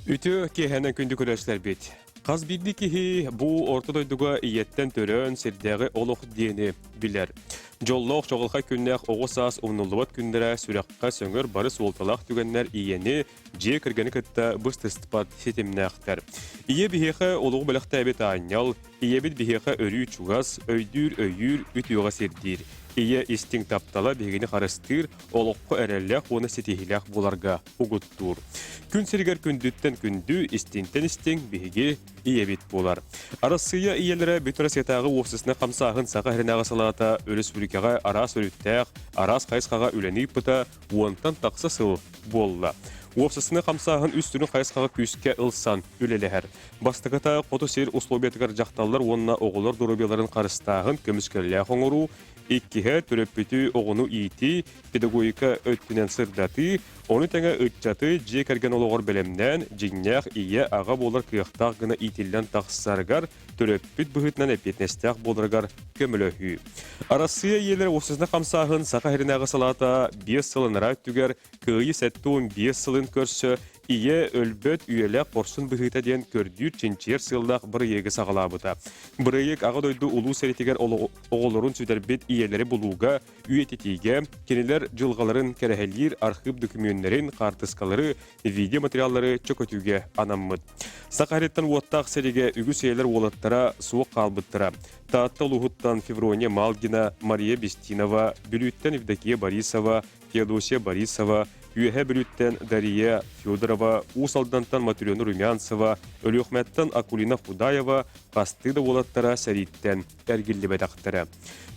Үтүө киэһэнэн күндү көрөөччүлэрбит. Хас биирдии киһи бу орто дойдуга ийэттэн төрөөн сирдээҕи олох диэни билэр. Дьоллоох чоҕулхай күннээх оҕо саас умнуллубат күннэрэ сүрэххэ сөҥөр бары суолталаах түгэннэр ийэни, дьиэ кэргэни кытта быстыспат ситимнээхтэр. Ийэ биһиэхэ олоҕу бэлэхтээбит аанньал, Ийэбит биһиэхэ өрүү чугас, өйдүүр-өйүүр, үтүөҕэ сирдиир. Ийэ истиҥ таптала биһигини харыстыыр, олоххо эрэллээх уонна ситиһиилээх буоларга угуттуур. Күн сиригэр күндүттэн күндү, истиҥтэн истиҥ биһиги ийэбит буолар. Арассыыйа ийэлэрэ Бүтүн Россиятааҕы уопсастыбаннай хамсааһын Саха сиринээҕи салаата өрөспүүбүлүкэҕэ араас өрүттээх, араас хайысхаҕа үлэни ыыппыта уонтан тахса сыл буолла. Уопсастыбаннай хамсааһын үс сүрүн хайысхаҕа күүскэ ылсан үлэлэһэр. Бастакыта хоту сир условиятыгар дьахталлар уонна оҕолор доруобуйаларын харыстааһын, көмүскэллээх оҥоруу, иккиһэ төрөппүтү оҕону иитии, педагогика өттүнэн сырдатыы, ону тэҥэ ыччаты дьиэ кэргэн олоҕор бэлэмнээн, дьиҥнээх ийэ-аҕа буолар кыахтаах гына иитиллэн тахсарыгар, төрөппүт быһыытынан эппиэтинэстээх буоларыгар көмөлөһүү. Арассыыйа ийэлэрэ уопсастыбаннай хамсааһын Саха сиринээҕи салаата 5 сыл анараа өттүгэр Кыайыы 75 сылын көрсө Ийэ өлбөт үйэлээх хорсун быһыыта диэн көрдүүр-чинчийэр сыаллаах бырайыагы саҕалаабыта. Бырайыак Аҕа дойду Улуу сэриитигэр оҕолорун сүтэрбит ийэлэри булууга, үйэтитиигэ, кинилэр дьылҕаларын кэрэһэлиир архыып дөкүмүөннэрин, хаартыскалары, видеоматериаллары чөкөтүүгэ анаммыт. Саха сириттэн уоттаах сэриигэ үгүс ийэлэр уолаттара суох хаалбыттара. Таатта улууһуттан Феврония Малгина, Мария Бестинова, Бүлүүттэн Евдокия Борисова, Феодосия Борисова, Үөһээ Бүлүүттэн Дария Федорова, Уус Алдантан Матрена Румянцева, Өлүөхүмэттэн Акулина Худаева хастыы да уолаттара сэрииттэн эргиллибэтэхтэрэ.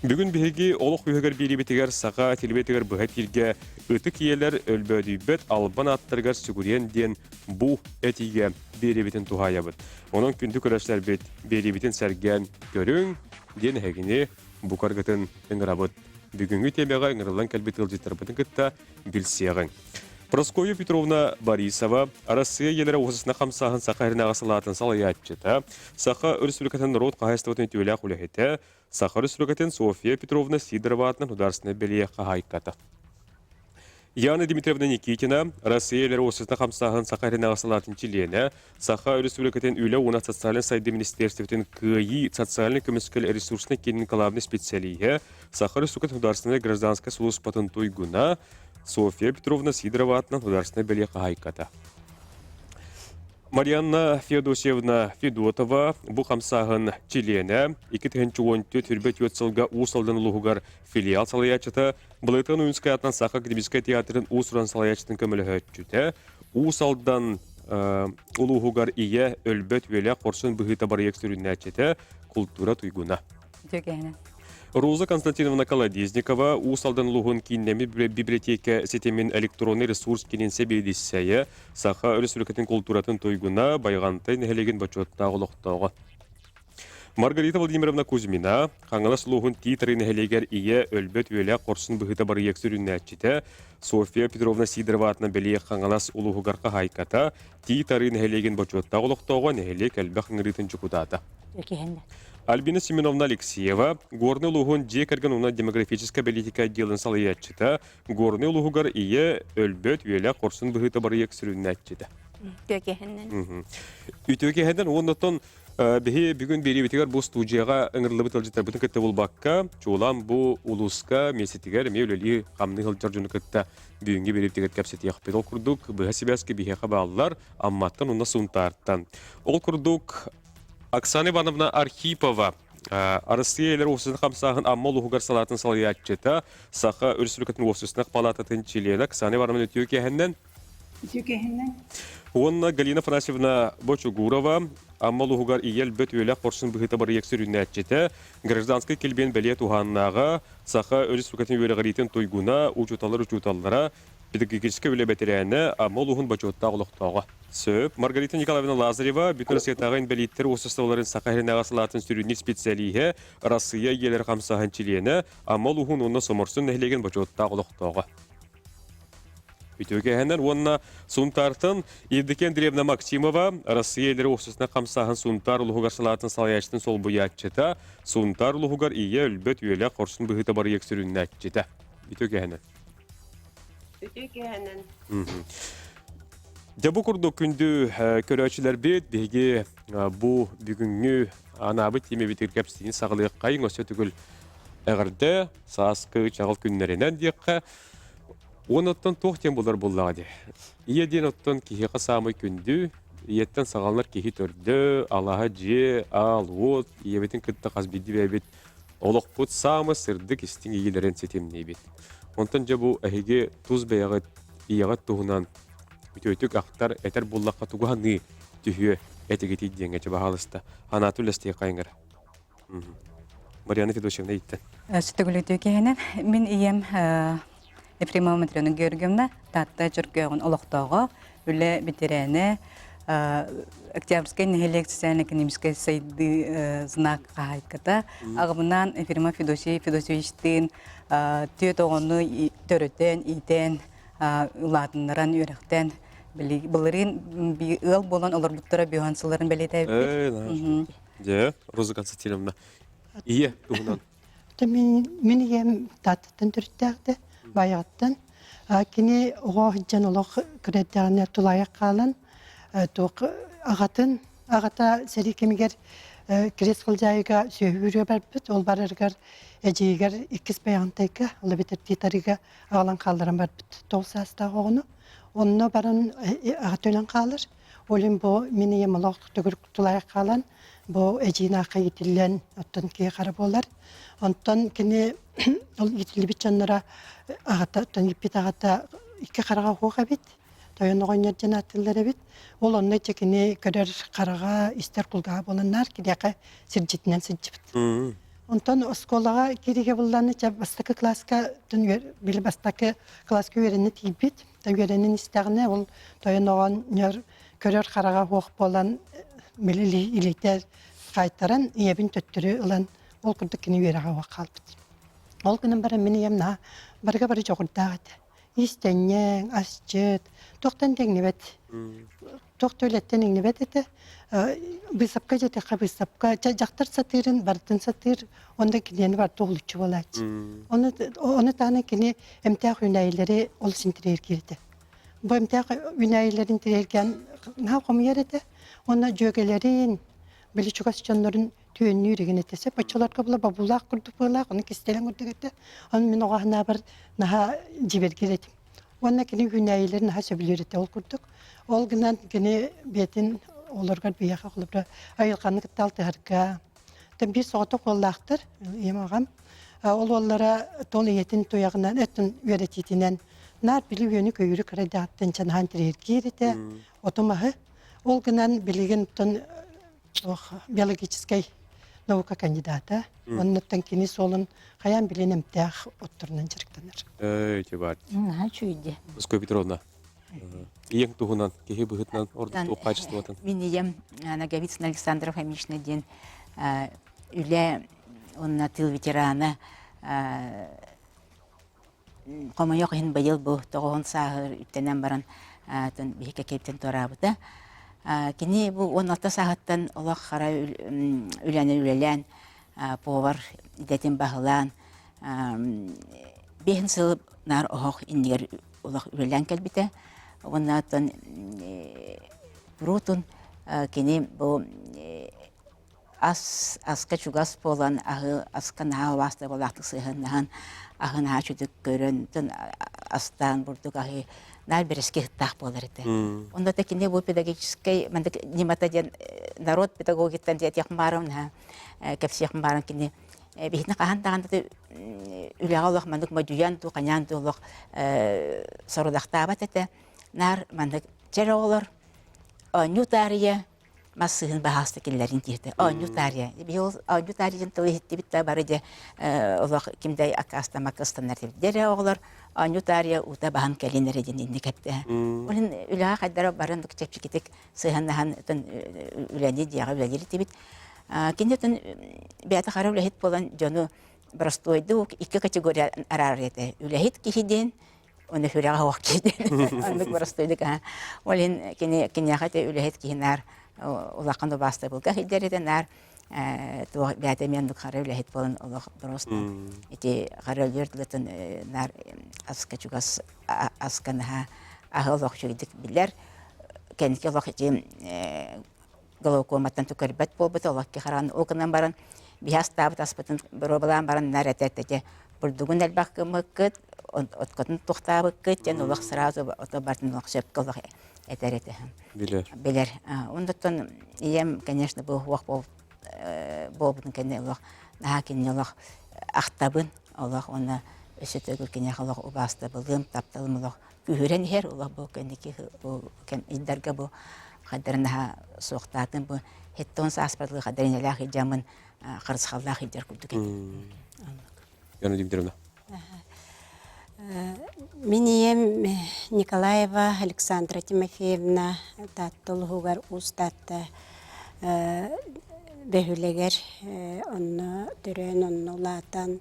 Бүгүн биһиги олох үһүгэр биэриибитигэр саха телевизорыгар быһа эфиргэ ытык ийэлэр өлбөөдүйбэт албан ааттарыгар сүгүрүйэн диэн бу этиигэ биэриибитин туһаайабыт. Онон күндү көрөөччүлэрбит биэриибитин сэргээн көрүҥ диэн эһигини букаргытын ыҥырабыт. Бүгүҥҥү тиэмэҕэ ыҥырыллан кэлбит ыалдьыттарбытын кытта билсиэҕиҥ. Прасковья Петровна Борисова, Арассыыйа ийэлэрэ уопсастыбаннай хамсааһын Саха сиринээҕи салаатын салайааччыта, Саха Өрөспүүбүлүкэтин норуот хаһаайыстыбатын үтүөлээх үлэһитэ, Саха Өрөспүүбүлүкэтин Софья Петровна Сидорова аатынан художественнай бэлиэ хаһаайката. Яна Дмитриевна Никитина, Россия ийэлэрэ уопсастыбаннай хамсааһын Саха сиринээҕи салаатын чилиэнэ, Саха Өрөспүүбүлүкэтин Үлэ уонна социальнай сайдыы министиэристибэтин Кыайыы социальнай көмүскэл ресурснай киинин кылаабынай специалиһэ, Саха Өрөспүүбүлүкэтин государственнай гражданскай сулууспатын туйгуна Софья Петровна Сидорова аатынан государственнай бэлиэ хаһаайката. Марианна Феодосьевна Федотова бу хамсааһын чилиэнэ, 2014 сылга Уус Алдан улууһугар филиал салайааччыта, Былытын Уйунскай аатынан Саха академическай театрын уус-уран салайааччытын көмөлөһөөччүтэ, Уус Алдан улууһугар ийэ өлбөт үөлээх хорсун быһыыта барыйык сүрүннээччитэ, култуура туйгуна. Үтүөкэһинэ. Роза Константиновна Колодезникова Уус Алдан улууһун кииннэммит библиотека ситимин электронный ресурс киинин сэбиэдиссэйэ, Саха Өрөспүүбүлүкэтин култууратын туйгуна, Байҕантай нэһилиэгин бочуоттаах олохтооҕо. Маргарита Владимировна Кузьмина, Хаҥалас улууһун Тиит-Арыы нэһилиэгэр ийэ өлбөт үөлээх хорсун быһыыта барыйыак сүрүннээччитэ, Софья Петровна Сидорова аатынан бэлиэ Хаҥалас улууһугар хаһаайката, Тиит-Арыы нэһилиэгин бочуоттаах олохтооҕо, нэһилиэк элбэх ыҥырыытын дьокутаата. Экиһэннэ. Альбина Семеновна Алексеева, Горнай улууһун дьиэ кэргэн уонна демографическай политика отделын салайааччыта, Горнай улууһугар ийэ өлбөт үөлээх хорсун быһыыта барыйыак сүрүннээччитэ. Үтүөкэһинэн. Үтүөкэһинэн уонна оттон Биһи бүгүн биэриибитигэр бу студияҕа ыҥырыллыбыт ыалдьыттарбытын кытта булбакка, чуолаан бу улууска миэстэтигэр эмиэ үлэлии хамныы сылдьар дьону кытта бүгүҥҥү биэриибитигэр кэпсэтиэхпит. Ол курдук, быһа сибээскэ биһиэхэ бааллар Амматтан уонна Сунтаартан. Ол курдук, Оксана Ивановна Архипова, Арассыыйа ийэлэр уопсастыбаннай хамсааһын Амма улууһугар салаатын салайааччыта, Саха Өрөспүүбүлүкэтин уопсастыбаннай палаататын чилиэнэ Оксана Ивановна үтүө киэһэннэн Үтүөкэһинэн. Уонна Галина Афанасьевна Бочугурова, Амма улууһугар ийэ өлбөт үөлэх хорсун быһыыта бырайыак сүрүннээччитэ, гражданскай килбиэн бэлиэ туһааннааҕа, Саха Өрөспүүбүлүкэтин үөрэҕириитин туйгуна, учууталлар учууталлара, педагогическай үлэ бэтэрээнэ, Амма улууһун бочуоттаах олохтооҕо. Сөп. Маргарита Николаевна Лазарева, Бүтүн Россиятааҕы инбэлииттэр уопсастыбаларын Саха сиринээҕи салаатын сүрүннүүр специалиһэ, Арассыыйа ийэлэр хамсааһын чилиэнэ, Амма улууһун уонна Соморсун нэһилиэгин бочуоттаах олохтооҕо. Үтүөкэһэннэр уонна Сунтаартан Евдокия Андреевна Максимова, Россия илэр уопсастыбаннай хамсааһын Сунтаар улууһугар салаатын салайааччытын солбуйааччыта, Сунтаар улууһугар ийэ өлбөт үөлэх хорсун быһыыта барыйык сүрүннээччитэ. Үтүөкэһэнэн. Үтүөкэһэнэн. Дьэ бу курдук күндү көрөөччүлэрбит биһиги бу бүгүҥҥү анаабыт тиэмэбитигэр кэпсиини саҕалыаххайыҥ өссө төгүл эҕэрдэ сааскы чаҕыл күннэринэн диэххэ уонна оттон туох диэн булар буллаҕа дии ийэ диэн оттон киһиэхэ саамай күндү ийэттэн саҕаланар киһи төрдө алаһа дьиэ аал уот ийэбитин кытта хас биирдии бэйэбит олохпут саамай сырдык истиҥ ийэлэрин ситимниибит онтон дьэ бу эһиги тус бэйэҕит ийэҕит туһунан үтүөтүк ахтар, этэр буллахха тугу саныы түһүө этигитий диэҥҥэ чэ баһаалыста анааты үллэстиэххэ эҥэр. Марьяна Федосьевна ииттэн. Сүтүгүлүтүү киһинэн мин ийэм Ефремова Матрена Георгиевна Таатта Чөркөөҕүн олохтооҕо, үлэ бэтэрээнэ, Октябрьскай нэһилиэк социально-экономическай сайдыы знак хаһаайката, аҕабынаан Ефремов Федосий Федосьевичтыын түөрт оҕону төрөтөн, иитэн, улаатыннаран үөрэхтэн былырыын ыал буолан олорбуттара бүһөн сылларын бэлиэтээбиппит. Дьэ, Роза Константиновна, ийэ туһунан. Мин, мин ийэм Тааттаттан төрүттээхтэ, Баайаҕаттан. Кини оҕо сылдьан олох кыра эрдэҕинэ тулаайах хаалан, туох аҕатын аҕата сэрии кэмигэр Крест Халдьаайыга сүөһү үүрүө барбыт. Ол барарыгар эдьиийигэр иккис Байаҕантайга, ол эбэтэр Тиит-Арыыга аҕалан хаалларан барбыт тоҕус саастаах оҕону. Онно баран аҕата өлөн хаалар. Ол иһин бу мин ийэм олох төгүрүк тулаайах хаалан, бу эдьиийин аахха иитиллэн, оттон киһи хара буолар. Онтон кини ол иитиллибит дьонноро аҕата, оттон ииппит аҕата икки хараҕа уһуох эбит. Тойон оҕонньор диэн ааттыыллар эбит. Ол онно ичэ кини көрөр хараҕа, истэр кулгааҕа буоланнар киниэхэ сирдьитинэн сылдьыбыт. Онтон оскуолаҕа киириигэ булланы чэ бастакы кылааска били бастакы кылааска үөрэнэ тиийбит. Үөрэнэн истэҕинэ ол тойон оҕонньор көрөр хараҕа суох буолан били илиитэ хаайтаран ийэбин төттөрү ылан ол курдук кини үөрэҕэ суох хаалбыт. Ол гынан баран мин ийэм наһаа барыга бары дьоҕурдаах этэ. Иистэнньэҥ, асчыт, туохтан да иҥнибэт. Туох да үлэттэн иҥнибэт этэ. Быысапка дьэтэххэ быысапка дьахтар сатыырын барытын сатыыр, онно кинини барыта уһулуччу буолааччы. Ону, ону таһынан кини эмтээх үүнээйилэри олус интэриэһиргиир этэ. Бу эмтээх үүнээйилэрин интэриэһиргээн наһаа хомуйар этэ. Уонна дьүөгэлэрин, били чугас дьоннорун түөннүүр игин этэ. Сөп оччолорго була бобуулаах курдук быалаах, ону кистэлэҥ курдук этэ. Ону мин оҕо санаабар наһаа дьибэргиир этим. Уонна кини үүнээйилэрин наһаа сөбүлүүр этэ ол курдук. Ол гынан кини бэйэтин оҕолоругар биһиэхэ холобура айылҕаны кытта алтыһарга Тэн биир соҕотох уоллаахтар, ийэм аҕам. Ол уоллара тол ийэтин туйаҕынан, өттүн үөрэтиитинэн наар били үөнү-көйүүрү кырайдааттан чанаһан тириэргиир этэ, оту-маһы. Ол гынан билигин тон туох биологическай наука кандидата. Оннуттан кини суолун хайаан билин эмтээх отторунан дьарыктанар. Эти бар. Наһаа үчүгэй. Москва Петровна. Ийэҥ туһунан киһи быһыытынан ордук хаачыстыбатын. Мин ийэм Ноговицына Александра Фомична диэн үлэ уонна тыыл ветерана Хомойуох иһин быйыл бу тоҕуһун сааһыгар үктэнэн баран биһи кэкиэптэн туораабыта. Кини бу 16 сааһыттан олох хара үлэни үлэлээн, повар идэтин баһылаан, биэһин сыл наар оһох иннигэр олох үлэлээн кэлбитэ. Уонна оттон куруутун кини бу ас аска чугас буолан аһы аска наһаа убаастабылаахтык сыһыаннаһан аһы наһаа үчүгдүк көрөн астаан бурдук аһы наар бэрэски ыһыктаах буолар этэ. Онно да кини бу педагогическай мандык ньымата диэн народ педагогиттан диэтиэх баарым наһаа кэпсиэх баарым кини биһини хаһан даҕаны үлэҕэ олох маннык модьуйан дуу хайаан дуу олох сорудахтаабат этэ. Наар маннык чэр оҕолор оонньуу таарыйа мас сыыһын баһаалыста киллэрин диэтэ. Оонньуу таарыйа. Биһи ол оонньуу таарыйа диэн тылы иһиттибит да бары дьэ олох ким да аккаастаммакка ыстаннар диэбит. Дьэ эрэ оҕолор оонньуу таарыйа уута баһан кэлин эрэ диэн инник эптэ. Ол иһин үлэҕэ хайдара барын чэпчэкитик сыһыаннаһан үлэни дьиэҕэ үлэлиир этибит. Кини отон бэйэтэ хара үлэһит буолан дьону боростуойдук икки категория араарар этэ. Үлэһит киһи диэн Оны сүрэҕэ суох киһи Оннук боростуойдук аһа. Ол иһин кини киниэхэ ити үлэһит киһи наар улахан убаастабылга сылдьар этэ наар туох бэйэтэ эмиэ оннук хара үлэһит буолан олох просто ити хара өлүөр тылытын наар аска чугас аска наһаа аһы олох үчүгэйдик билэр. Кэнники олох ити глаукоматтан көрбөт буолбут олох хараан ол гынан баран биһи астаабыт аспытын боруобалаан баран нар этэ этэ бурдугун элбэх гыммыккыт откотун тухтаабыккыт диэн олох сразу ото бартын олох сөпкө олох этэр этэ билэр билэр онтон ийэм конечно бу уох буолбутун кэннэ олох наһаа кинини олох ахтабын олох уонна өссө төгүл киниэхэ олох убаастабылым тапталым олох күүһүрэн иһэр олох бу кэнники бу кэм ыйдарга бу хайдарын наһаа суохтаатым бу хеттон сааспатлыы хадаринэлээх ыйдьаммын харысхаллаах ыйдар курдук этим Яна Дмитриевна. Мин ийэм Николаева Александра Тимофеевна Таатта улуһугар Уус Таатта бөһүөлэгэр онно төрөөн, онно улаатан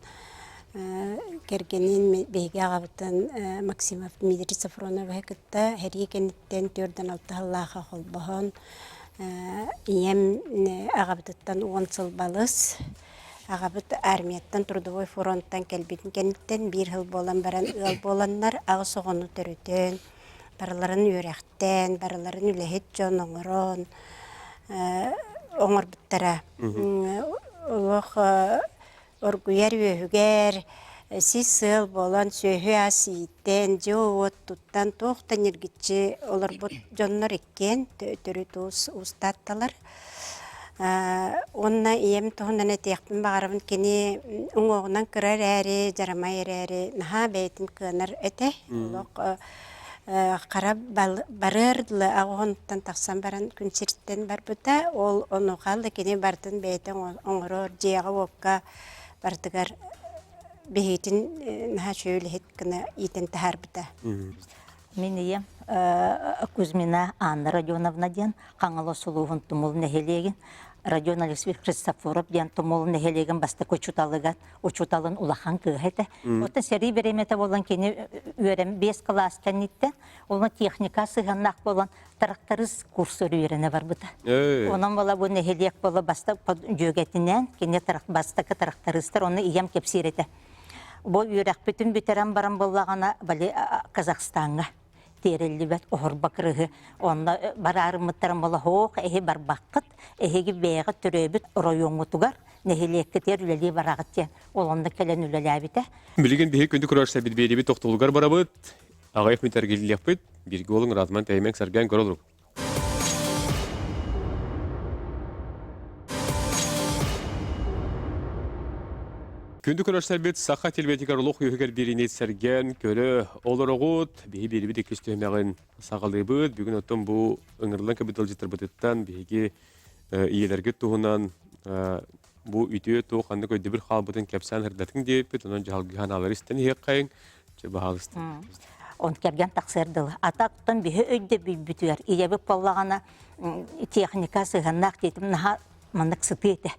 кэргэнин биһиги аҕабытын Максимов Дмитрий Софроновиһы кытта сэрии кэнниттэн 46 сыллаахха холбоһон ийэм аҕабытыттан 10 сыл балыс Аҕабыт армияттан трудовой фронтан кэлбитин кэнниттэн биир сыл буолан баран ыал буоланнар аҕыс оҕону төрөтөн, барыларын үөрэхтээн, барыларын үлэһит дьон оҥорон оҥорбуттара. Олох оргуйар үөһүгэр сис сыал буолан сүөһү-ас ииттэн, дьиэ-уот туттан туох да ньиргиччи олорбут дьоннор иккиэн төрүт уус уустаатталар. Уонна ийэм туһунан этиэхпин баҕарабын, кини уҥуоҕунан кыра эрээри, дьарамай эрээри наһаа бэйэтин кыанар этэ. Олох хара барыар дылы аҕыһынтан тахсан баран күн сириттэн барбыта. Ол онуоха да кини барытын бэйэтэ оҥорор, дьиэҕэ-уокка барытыгар биһигитин наһаа үчүгэй үлэһит гына иитэн таһаарбыта. Мин ийэм Кузьмина Анна Родионовна диэн Хаҥалас улууһун Тумул нэһилиэгин Родион Алексеевич Христофоров диэн Тумул нэһилиэгин бастакы учууталыгар учууталын улахан кыыһа этэ. Оттон сэрии бириэмэтэ буолан кини үөрэн биэс кылаас кэнниттэн онно техника сыһыаннаах буолан тракторист курсор үөрэнэ барбыта. Онон буола бу нэһилиэк буола бастакы дьүөгэтинээн кини бастакы трактористар онно ийэм кэпсиир этэ. Бу үөрэхпитин бүтэрэн баран буоллаҕына, бали Казахстаҥҥа тиэриллибэт оһорбо кырыһы онно бараарыммыттарын буола һоох эһи барбаккыт, эһиги бэйэҕит төрөөбүт оройуоҥҥутугар нэһилиэккитигэр үлэлии бараҕыт диэн ол онно кэлэн үлэлээбитэ. Билигин биһи күндү көрөөччүлэрбит биэриибит тохтолугар барабыт. Аҕыйах мүнүүт эргиллиэхпит. Бииргэ буолуҥ, ыраатыман тэйимэҥ, сэргээн көрө олоруҥ. Күндү көрөрсөрбүт саха телевидениетигэр олох үөһүгэр биэриини сэргээн көрө олороҕут. Биһи биэрибит иккис түһүмэҕин саҕалыыбыт. Бүгүн оттон бу ыҥырыллан кэлбит ыалдьыттарбытыттан биһиги ийэлэргит туһунан бу үтүө туох ханнык өйдөбүл хаалбытын кэпсээн сырдатыҥ диэбиппит. Онон дьаһалгы ханаалары истэн иһиэххэйиҥ. Чэ, баһаалыста. Он кэргэн тахсыар дылы. Атактан биһи өйдөбүйбүтүгэр ийэбит буоллаҕына техника сыһыаннаах диэтим наһаа маннык сытыы этэ.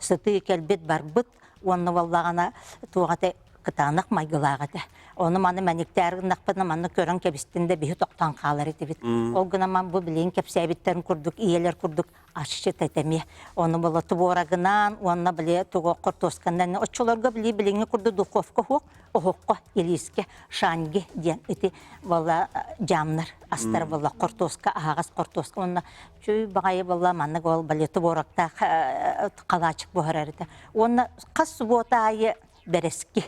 Сытыы кэлбит барбыт уонна буоллаҕына туох этэ кытаанах майгылаах этэ. Ону маны мэниктээр гыннахпына манны көрөн кэбистин да биһи тохтоон хаалар этибит. Ол гынан бу билигин кэпсээбиттэрин курдук ийэлэр курдук асчыт этэ эмиэ. Ону була творогынан уонна били тугу хортуосканан оччолорго били билиҥҥи курдук духовка суох оһоххо илиискэ шанги диэн ити була дьаамнар астар була хортуоска аһаҕас хортуоска уонна чүй баҕайы була маннык ол били творогтаах халаачык буһарар этэ. Уонна хас субуота аайы бэрэски,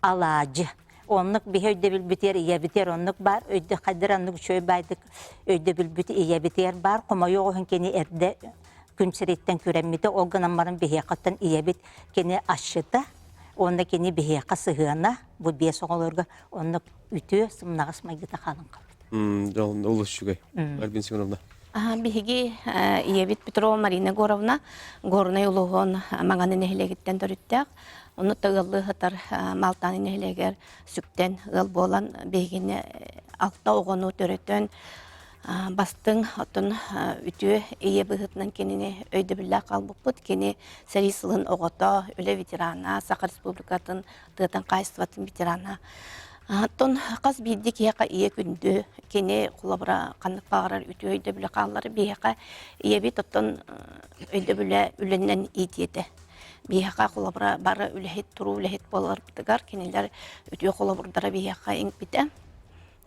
алаадьы. Оннук биһи өйдөбүлбүтүгэр ийэбитигэр оннук баар, өйдө хайдыр оннук үчүгэй баайдык өйдөбүлбүт ийэбитигэр баар. Хомойуох иһин кини эрдэ күн сириттэн күрэммитэ, ол гынан баран биһиэхэттэн ийэбит кини асчыта уонна кини биһиэхэ сыһыана бу биэс оҕолорго оннук үтүө сымнаҕас майгыта хаалан хаалбыт. Олус үчүгэй. Альбина Семеновна. Биһиги ийэбит Петрова Марина Егоровна Горнай улууһун Маҥаны нэһилиэгиттэн төрүттээх. Ону да ыаллыы сытар Малтааны нэһилиэгэр сүктэн ыал буолан биһигини алта оҕону төрөтөн бастыҥ оттон үтүө ийэ быһыытынан кинини өйдөбүллээх хаалбыппыт. Кини сэрии сылын оҕото, үлэ ветерана, Саха Республикатын тыатын хаһаайыстыбатын ветерана. Оттон хас биирдии киһиэхэ ийэ күндү, кини холобура ханнык баҕарар үтүө өйдөбүлэ хааллар биһиэхэ ийэбит оттон өйдөбүлэ үлэнэн иитиэтэ. Биһиэхэ холобура бары үлэһит, туруу үлэһит буоларбытыгар кинилэр үтүө холобурдара биһиэхэ иҥпитэ.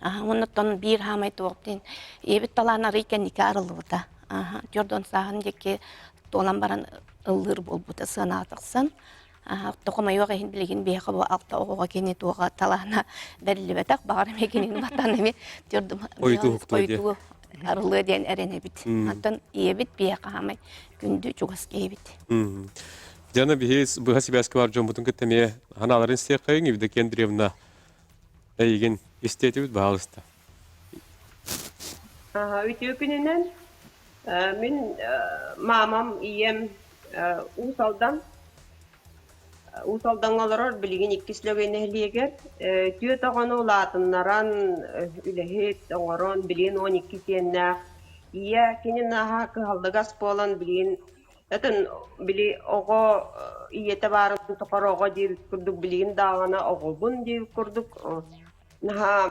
Оннуттан биир хаамай туох диэн ийэбит талаан арый кэнники арыллыбыта. Дьордон сааһын диэки туолан баран ыллыыр буолбута сыанаҕа тахсан. Тохомойуох иһин билигин биһиэхэ бу алта оҕоҕо кини туоҕа талаана бэриллибэтэх. Баҕар эмиэ кинини батан эмиэ түөрдүм ойутуу арыллыа диэн эрэнэбит. Оттон ийэбит биһиэхэ хаамай күндү чугас киһибит. Диана биһи быһа сибээскэ бар дьоммутун кытта эмиэ ханааларын истиэххэйиҥ Евдокия Андреевна эйигин истиэтибит баһаалыста. Үтүө күнүнэн мин маамам, ийэм Уус Алдан Уус Алдаҥҥа олорор, билигин иккис Лөгөй нэһилиэгэр. Түөрт оҕону улаатыннаран, үлэһит оҥорон, билигин 12 сиэннээх. Ийэ кини наһаа кыһаллыгас буолан, билигин Атын били оҕо ийэтэ баарын тухары оҕо диэбит курдук билигин даҕаны оҕобун диэбит курдук наһаа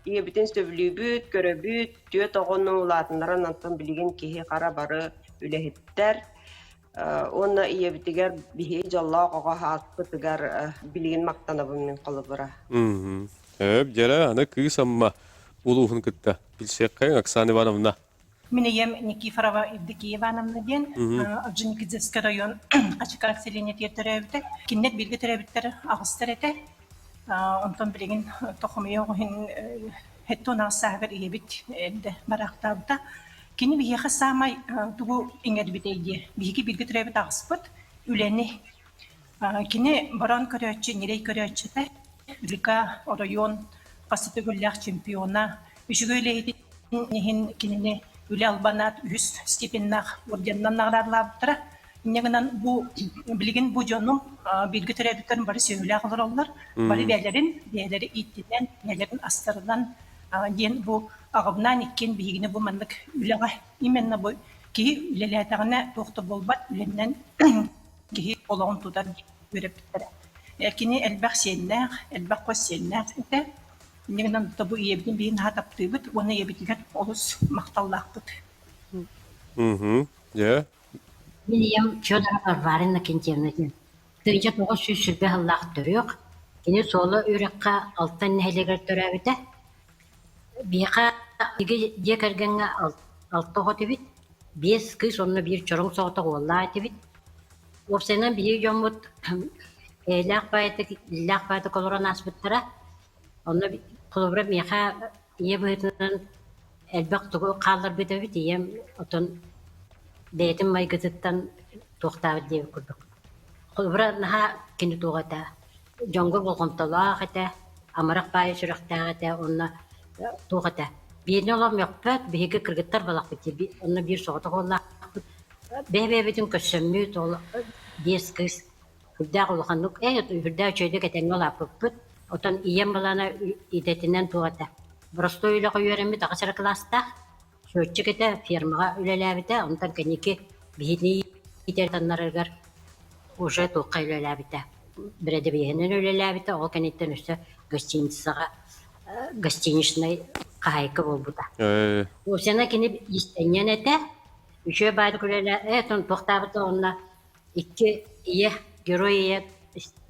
ийэбитин сөбүлүүбүт, көрөбүт, түөрт оҕону улаатыннаран онтон билигин киһи хара бары үлэһиттэр уонна ийэбитигэр биһиги дьоллоох оҕо ааспытыгар билигин махтанабын мин холобура. Өп, дьэрэ, аны кыыс Амма улууһун кытта билсиэххэйиҥ Оксана Ивановна. Мин ийэм Никифорова Евдокия Ивановна диэн Орджоникидзевскай район Хачыкаат сэлиэнньэтигэр төрөөбүтэ. Кинилэр бииргэ төрөөбүттэр аҕыстар этэ. Онтон билигин тохомуйа оҕуһун 78 сааһыгар ийэбит эрдэ бараахтаабыта. Кини биһиэхэ саамай тугу иҥэрбитэй диэ. Биһиги бииргэ төрөөбүт аҕыспыт үлэни. Кини борон көрөөччү, ньирэй көрөөччү этэ. Республика, оройуон хас төгүллээх чемпиона, үчүгэй үлэһитин иһин кинини үлэ албанаат үһүс степеннээх орденынан наҕараадалаабыттара. Инньэ гынан бу билигин бу дьонум бииргэ төрөөбүттэрин бары сүөһүлээх олороллор. Бары бэйэлэрин, бэйэлэри ииттинэн, бэйэлэрин астарынан диэн бу аҕабынаан иккиэн биһигини бу маннык үлэҕэ именно бу киһи үлэлээтэҕинэ туох да буолбат үлэннэн киһи олоҕун тутар үөрэппиттэрэ. Кини элбэх сиэннээх, элбэх хос сиэннээх этэ. Инньэ гынан бу ийэбитин биһи наһаа таптыыбыт уонна ийэбитигэр олус махталлаахпыт. Мм. Дьэ. Мин ийэм Федорова Варвара Иннокентьевна диэн 1920 сыллаах төрүөх. Кини Суола үрэххэ Алтан нэһилиэгэр төрөөбүтэ. Биһиэхэ дьиэ кэргэҥҥэ алта оҕо этибит, биэс кыыс уонна биир чороҥ соҕотох уоллаах этибит. Уопсайынан биһиги дьоммут эйэлээх баайытык, иллээх баайытык олорон ааспыттара. Онно холобура миэхэ ийэ быһыытынан элбэх тугу хаалларбыт эбит, ийэм оттон бэйэтин майгытыттан туохтаабыт диэбит курдук. Холобура наһаа кини туох этэ, дьоҥҥо болҕомтолоох этэ, амарах баайы сүрэхтээх этэ уонна туох этэ, биирин олох мөхпөт, биһиги кыргыттар балахпыт дии, онно биир соҕотох уоллаахпыт. Бэйэ-бэйэбитин көрсөммүт, ол биэс кыыс үрдээх улаханнык, ээ үрдээх үчүгэйдик этэҥҥэ улааппыппыт. Оттон ийэм балаана идэтинэн туох этэ, боростуой үлэҕэ үөрэммит аҕыс эрэ кылаастаах, счетчик этэ, фермаҕа үлэлээбитэ, онтон кэнники биһигини иитэр таннарыгар уже туохха үлэлээбитэ, бэрэдэбиэһинэн үлэлээбитэ, ол кэнниттэн өссө гостиницаҕа гостиничнай хаһаайка буолбута. Уопсайынан кини иистэнньэн этэ, үчүгэй баайдык үлэлээ, э, туохтаабыта уонна икки ийэ, герой ийэ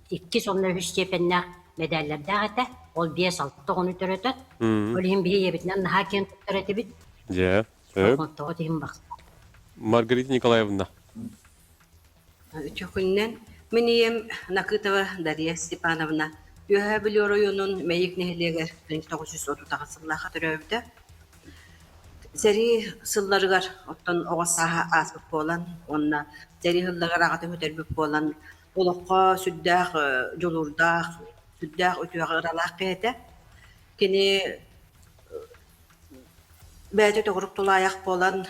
иккис уонна үһүс степеннээх мэдээллэрдээх этэ. Ол биэс-алта оҕону төрөтөр. Ол иһин биһи ийэбитинэн наһаа киэн туттар этибит. Дьэ, Тоҕо иһин бахса. Маргарита Николаевна. Үтүөкүннэн мин ийэм Накытова Дария Степановна Үөһээ Бүлүү оройуонун Мэйик нэһилиэгэр 1938 сыллаахха төрөөбүтэ. Сэрии сылларыгар оттон оҕо сааһа ааспыт буолан уонна сэрии сылларыгар аҕатын сүтэрбит буолан олоххо сүрдээх дьулуурдаах, сүрдээх үтүөҕэ ыралаах киһи этэ. Кини бэйэтэ төгүрүк тулаайах буолан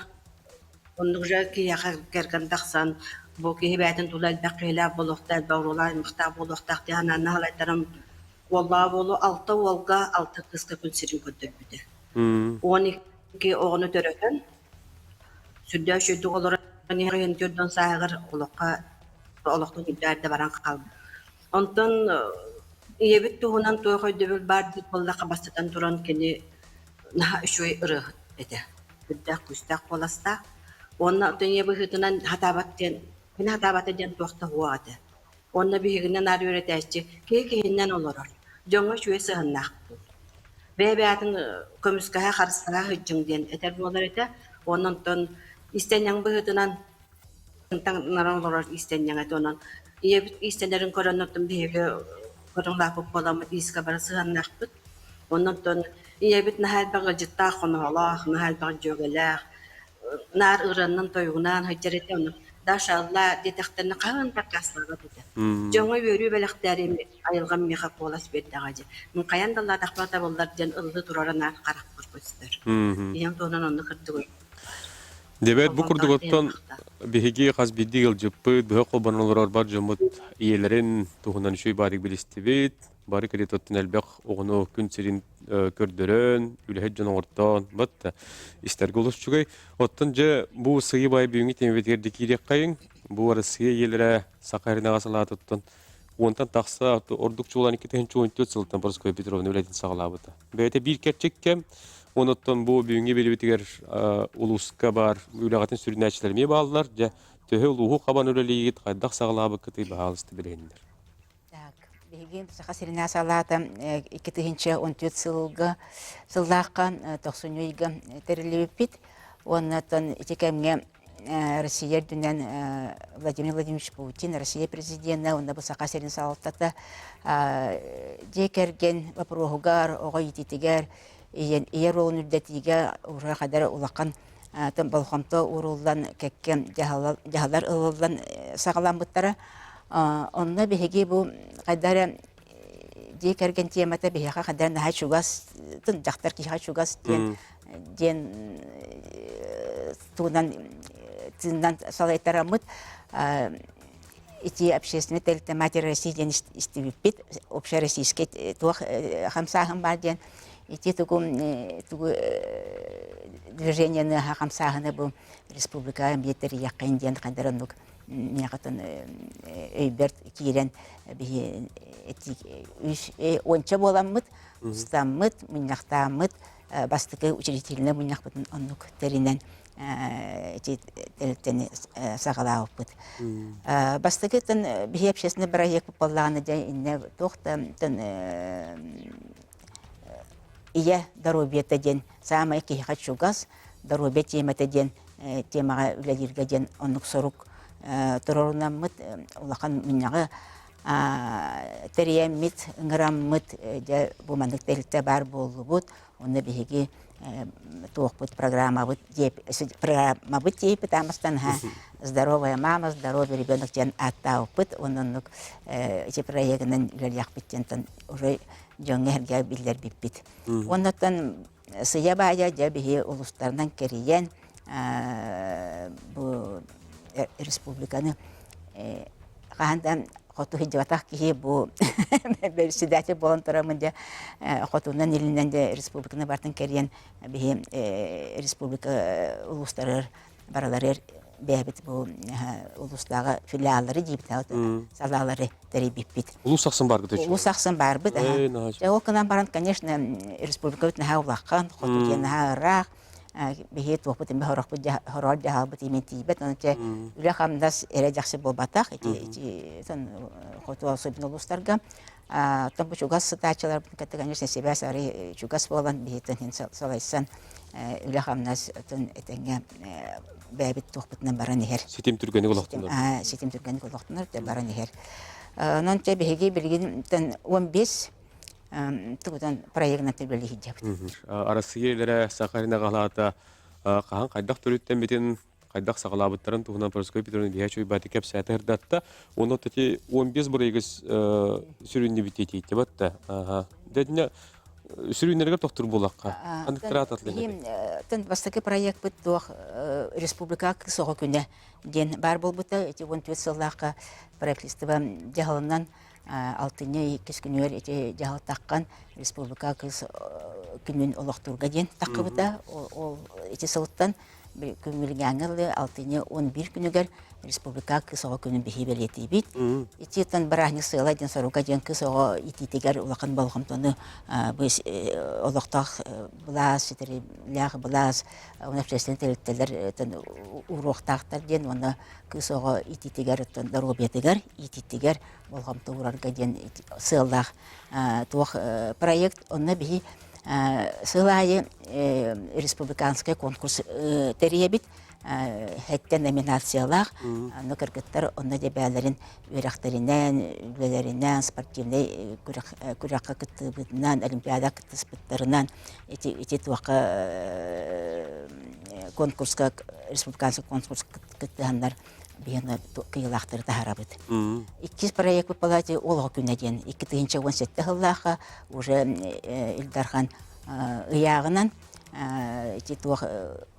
оннук дьэ киһиэхэ кэргэн тахсан бу киһи бэйэтин тула элбэх киһилээх буолуохтаах, элбэх уруулаах, аймахтаах буолуохтаах диэн санаанан салайтаран Уоллаах уолу алта уолга, алта кыыска күн сирин көрдөрбүтэ. 12 оҕону төрөтөн, сүрдээх үчүгэйдик олорон иһэн төрдөн сааһыгар олоххо олохтон үрдэ баран хаалбыт. Онтон ийэбит туһунан туох өйдөбүл баар диир буоллахха, бастатан туран кини наһаа үчүгэй ырыаһыт этэ. Үрдээх күүстээх куоластаах. Уонна оттон ийэ быһыытынан хатаабат диэн, кини хатаабата диэн туох да суох этэ. Уонна биһигини наар үөрэтээччи киһи киһиннэн олорор, дьоҥҥо үчүгэй сыһыаннаах буол. Бэйэ-бэйэтин көмүскэһэ, харыстаһа сылдьыҥ диэн этэр буолар этэ. Уонна онтон иистэнньэҥ быһыытынан таҥнаран олорор иистэнньэҥ этэ. Онон ийэбит иистэнэрин көрөн оттон биһиги көрүҥ-лааппыт буоламмыт иискэ бары сыһыаннаахпыт. Онон оттон ийэбит наһаа элбэх ыалдьыттаах, хоноһолоох, наһаа элбэх дьүөгэлээх, наар ырыаннан-тойугунаан сылдьар этэ. Ону Даша ыллаа диэтэхтэринэ хаһан да аккаастаабат этэ. Дьоҥҥо үөрүү бэлэхтээри айылҕам миэхэ куолас биэрдэҕэ дии. Мин хайаан да ыллаатахпына табыллар диэн ыллыы турара наар харахпар көстөр. Ийэм туһунан оннук кырдьык Дебет бу курдук оттон биһиги хас биирдии ыалдьыппыт, быһа холбонон олорор бар дьоммут ийэлэрин туһунан үчүгэй баарыг билистибит. Бары кредиттэн элбэх оҕону күн сирин көрдөрөн, үлэһит дьон оҥортоон, бат истэргэ олус үчүгэй. Оттон дьэ бу сыйы бай бүгүҥҥү тиэмэбитигэр да киириэххэйиҥ. Бу Россия ийэлэрэ Саха сирин салаатыттан уонтан тахса ордук чуолаан 2014 сылтан Прасковья Петровна үлэтин саҕалаабыта. Бэйэтэ биир кэрчик кэм, онуттан бу бүгүҥҥү биэриибитигэр улууска баар үлэҕитин сүрүннээччилэр эмиэ бааллар. Дьэ, төһө улууһу хабан үлэлиигит, хайдах саҕалаабыккытый, баһаалыста билиһиннэр. Так, биһиги Саха сиринээ салаата 2014 сылга сыллаахха тохсунньу ыйга тэриллибиппит. Уонна ити кэмҥэ Россия үрдүнэн Владимир Владимирович Путин, Россия президенэ уонна бу Саха сирин салалтата дьиэ кэргэн боппуруоһугар, оҕо иитиитигэр, ийэ ролун үрдэтиигэ ураа хадара улахан болҕомто ууруллан кэккэ дьаһаллар ылыллан саҕаламмыттара. Онно биһиги бу хайдах эрэ дьиэ кэргэн темата биһиэхэ хайдах наһаа чугас, дьахтар киһиэхэ чугас диэн диэн тугунан тыыннан салайтараммыт ити общественный тэрилтэ Матери России диэн истибиппит общероссийский туох хамсааһын баар диэн ити тугу тугу движениены хамсааһыны бу республикаҕа эмиэ тэрийиэххин диэн хайдар оннук миэхэтин өйбөр киирэн биһи үс уонча буоламмыт устаммыт мунньахтааммыт бастакы учредительнай мунньахпытын оннук тэринэн ити тэрилтэни саҕалаабыппыт. Бастакыттан биһи общественный бырайыак буоллаҕына дьэ иннэ туох да ийэ доруобуйата диэн саамай киһиэхэ чугас доруобуйа тиэмэтэ диэн темаҕа үлэлииргэ диэн оннук сорук туруорунаммыт улахан мунньаҕы тэрийэммит, ыҥыраммыт, дьэ бу маннык тэрилтэ баар буоллубут. Онно биһиги туохпут программабыт программабыт диэппит аамастан «Здоровая мама, здоровый ребенок» диэн ааттаабыппыт. Онно оннук ити проегынан үлэлиэхпит диэн уже дьоҥҥо-сэргэҕэ биллэрбиппит. Оннуттан сыйа-баайа дьэ биһи улуустарынан кэрийэн бу республиканы хаһан да хоту сылдьыбатах киһи бу председатель буолан тураммын дьэ хотунан илинэн дьэ республиканы барытын кэрийэн биһи республика улуустарыгар барыларыгар бэйэбит бу улуустааҕы филиаллары диибит салаалары тэрийбиппит. Улуус ахсын барбыт Улуус ахсын барбыт. Ол гынан баран, конечно, республикабыт наһаа улахан, хоту диэн наһаа ыраах, биһи туохпут эмэ хорохпут хороор дьаһалбыт имен тиийбэт ону те үлэ-хамнас эрэ дьахсы буолбатах ити ити хоту особенно улуустарга оттон бу чугас сытааччыларбытын кытта конечно сибээс арый чугас буолан биһитин салайсан үлэ-хамнас этэҥҥэ бэйэбит туохпутунан баран иһэр. Ситим түргэнник олохтонор. Ситим түргэнник олохтонор, баран иһэр. Онон те биһиги билигин 15 тугутан проегынан үлэлиһиджабыт. Арассыыйа илэрэ Саха сирин аҕалаата хаһан хайдах төрүттэммитин хайдах саҕалаабыттарын туһунан Прасковья Петровна биһэ чуйбааты кэпсээтэ ырдатта. Уонна ити 15 бырайыгыс сүрүннүбүт диэтийтибат да. Аха. Дэтинэ сүрүннэригэр тохтур буолахха. Ханныктара атлын Тэн бастакы проектпыт туох республика кыс оҕо күнэ диэн баар буолбута. Ити 14 сыллаахха правительство дьаһалынан алтынньы иккис күнүгэр ити дьаһал таххан республика кыс күнүн олохтуурга диэн таххыбыта. Ол ити сылтан күн ылы алтынньы 11 күнүгэр республика кыс оҕо күнүн биһи бэлиэтиибит. Ититтэн бырааһынньык сыала диэн соруга диэн кыс оҕо итиитигэр улахан болҕомтону олохтоох былаас, ситэрилээх былаас, уонна общественнай тэрилтэлэр ууруохтаахтар диэн уонна кыыс оҕо итиитигэр доруобуйатыгар иитиитигэр болҕомто уурарга диэн сыаллаах туох проект онно биһи. Сыл аайы республиканскай конкурс тэрийэбит. Хэттэ номинациялаах. Онно кыргыттар онно дебээлэрин үөрэхтэринэн, үлэлэринэн, спортивнай күрэххэ кыттыыбытынан, олимпиада кыттыспыттарынан ити ити туохха конкурска республиканскай конкурс кыттыһаннар биһиэнэ кыйылаахтары таһаарабыт. Иккис проект палате олоҕо күнэ диэн 2017 сыллаахха уже Ил Дархан ыйааҕынан ити туох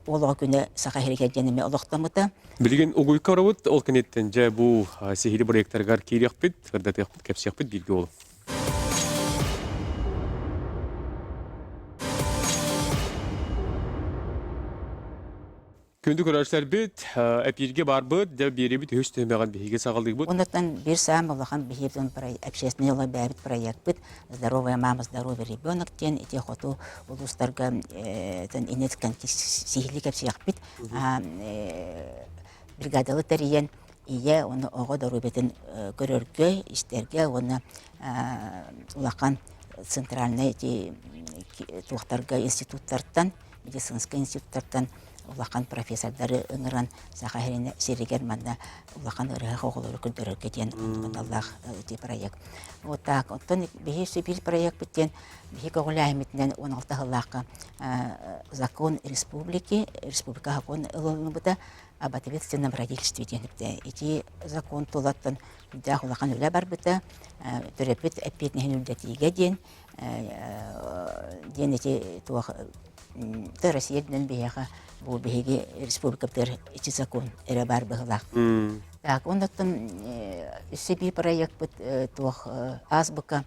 олоҕо күнэ Саха сиригэр диэн эмиэ олохтоммута. Билигин угуйка барабыт, ол кэнниттэн дьэ бу сиһили проектарыгар киириэхпит, сырдатыахпыт, кэпсиэхпит бииргэ ол. Күндү көрөөччүлэрбит, эпииргэ барбыт, дьэ биэриибит үһүс түһүмэҕин биһиги саҕалыыбыт. Оннуттан биир саамай улахан биһиги общественный олох бэйэбит проекпыт «Здоровая мама, здоровый ребенок» диэн ити хоту улуустарга иннинэ сиһилии кэпсиэхпит. Бригадалы тэрийэн ийэ уонна оҕо доруобуйатын көрөргө, истэргэ уонна улахан центральнай ити туохтарга институттартан медицинскэй институттартан улахан профессордары ыҥыран Саха сиригэр манна улахан ыарыһах оҕолору көрдөрөргө диэн аналлаах ити проект. Вот так. Оттон биһи биир проекпыт диэн биһи көҕүлээһиммитинэн 16 сыллаахха закон республики, республика закон ылыллыбыта об ответственном родительстве диэн ити закон тулаттан үрдээх улахан үлэ барбыта төрөппүт эппиэтинэһин үрдэтиигэ диэн диэн ити туох Россия үрдүнэн биһиэхэ бу биһиги республикабытыгар ити закон эрэ баар быһыылаах. Так, оннуттан өссө биир проекпыт туох азбука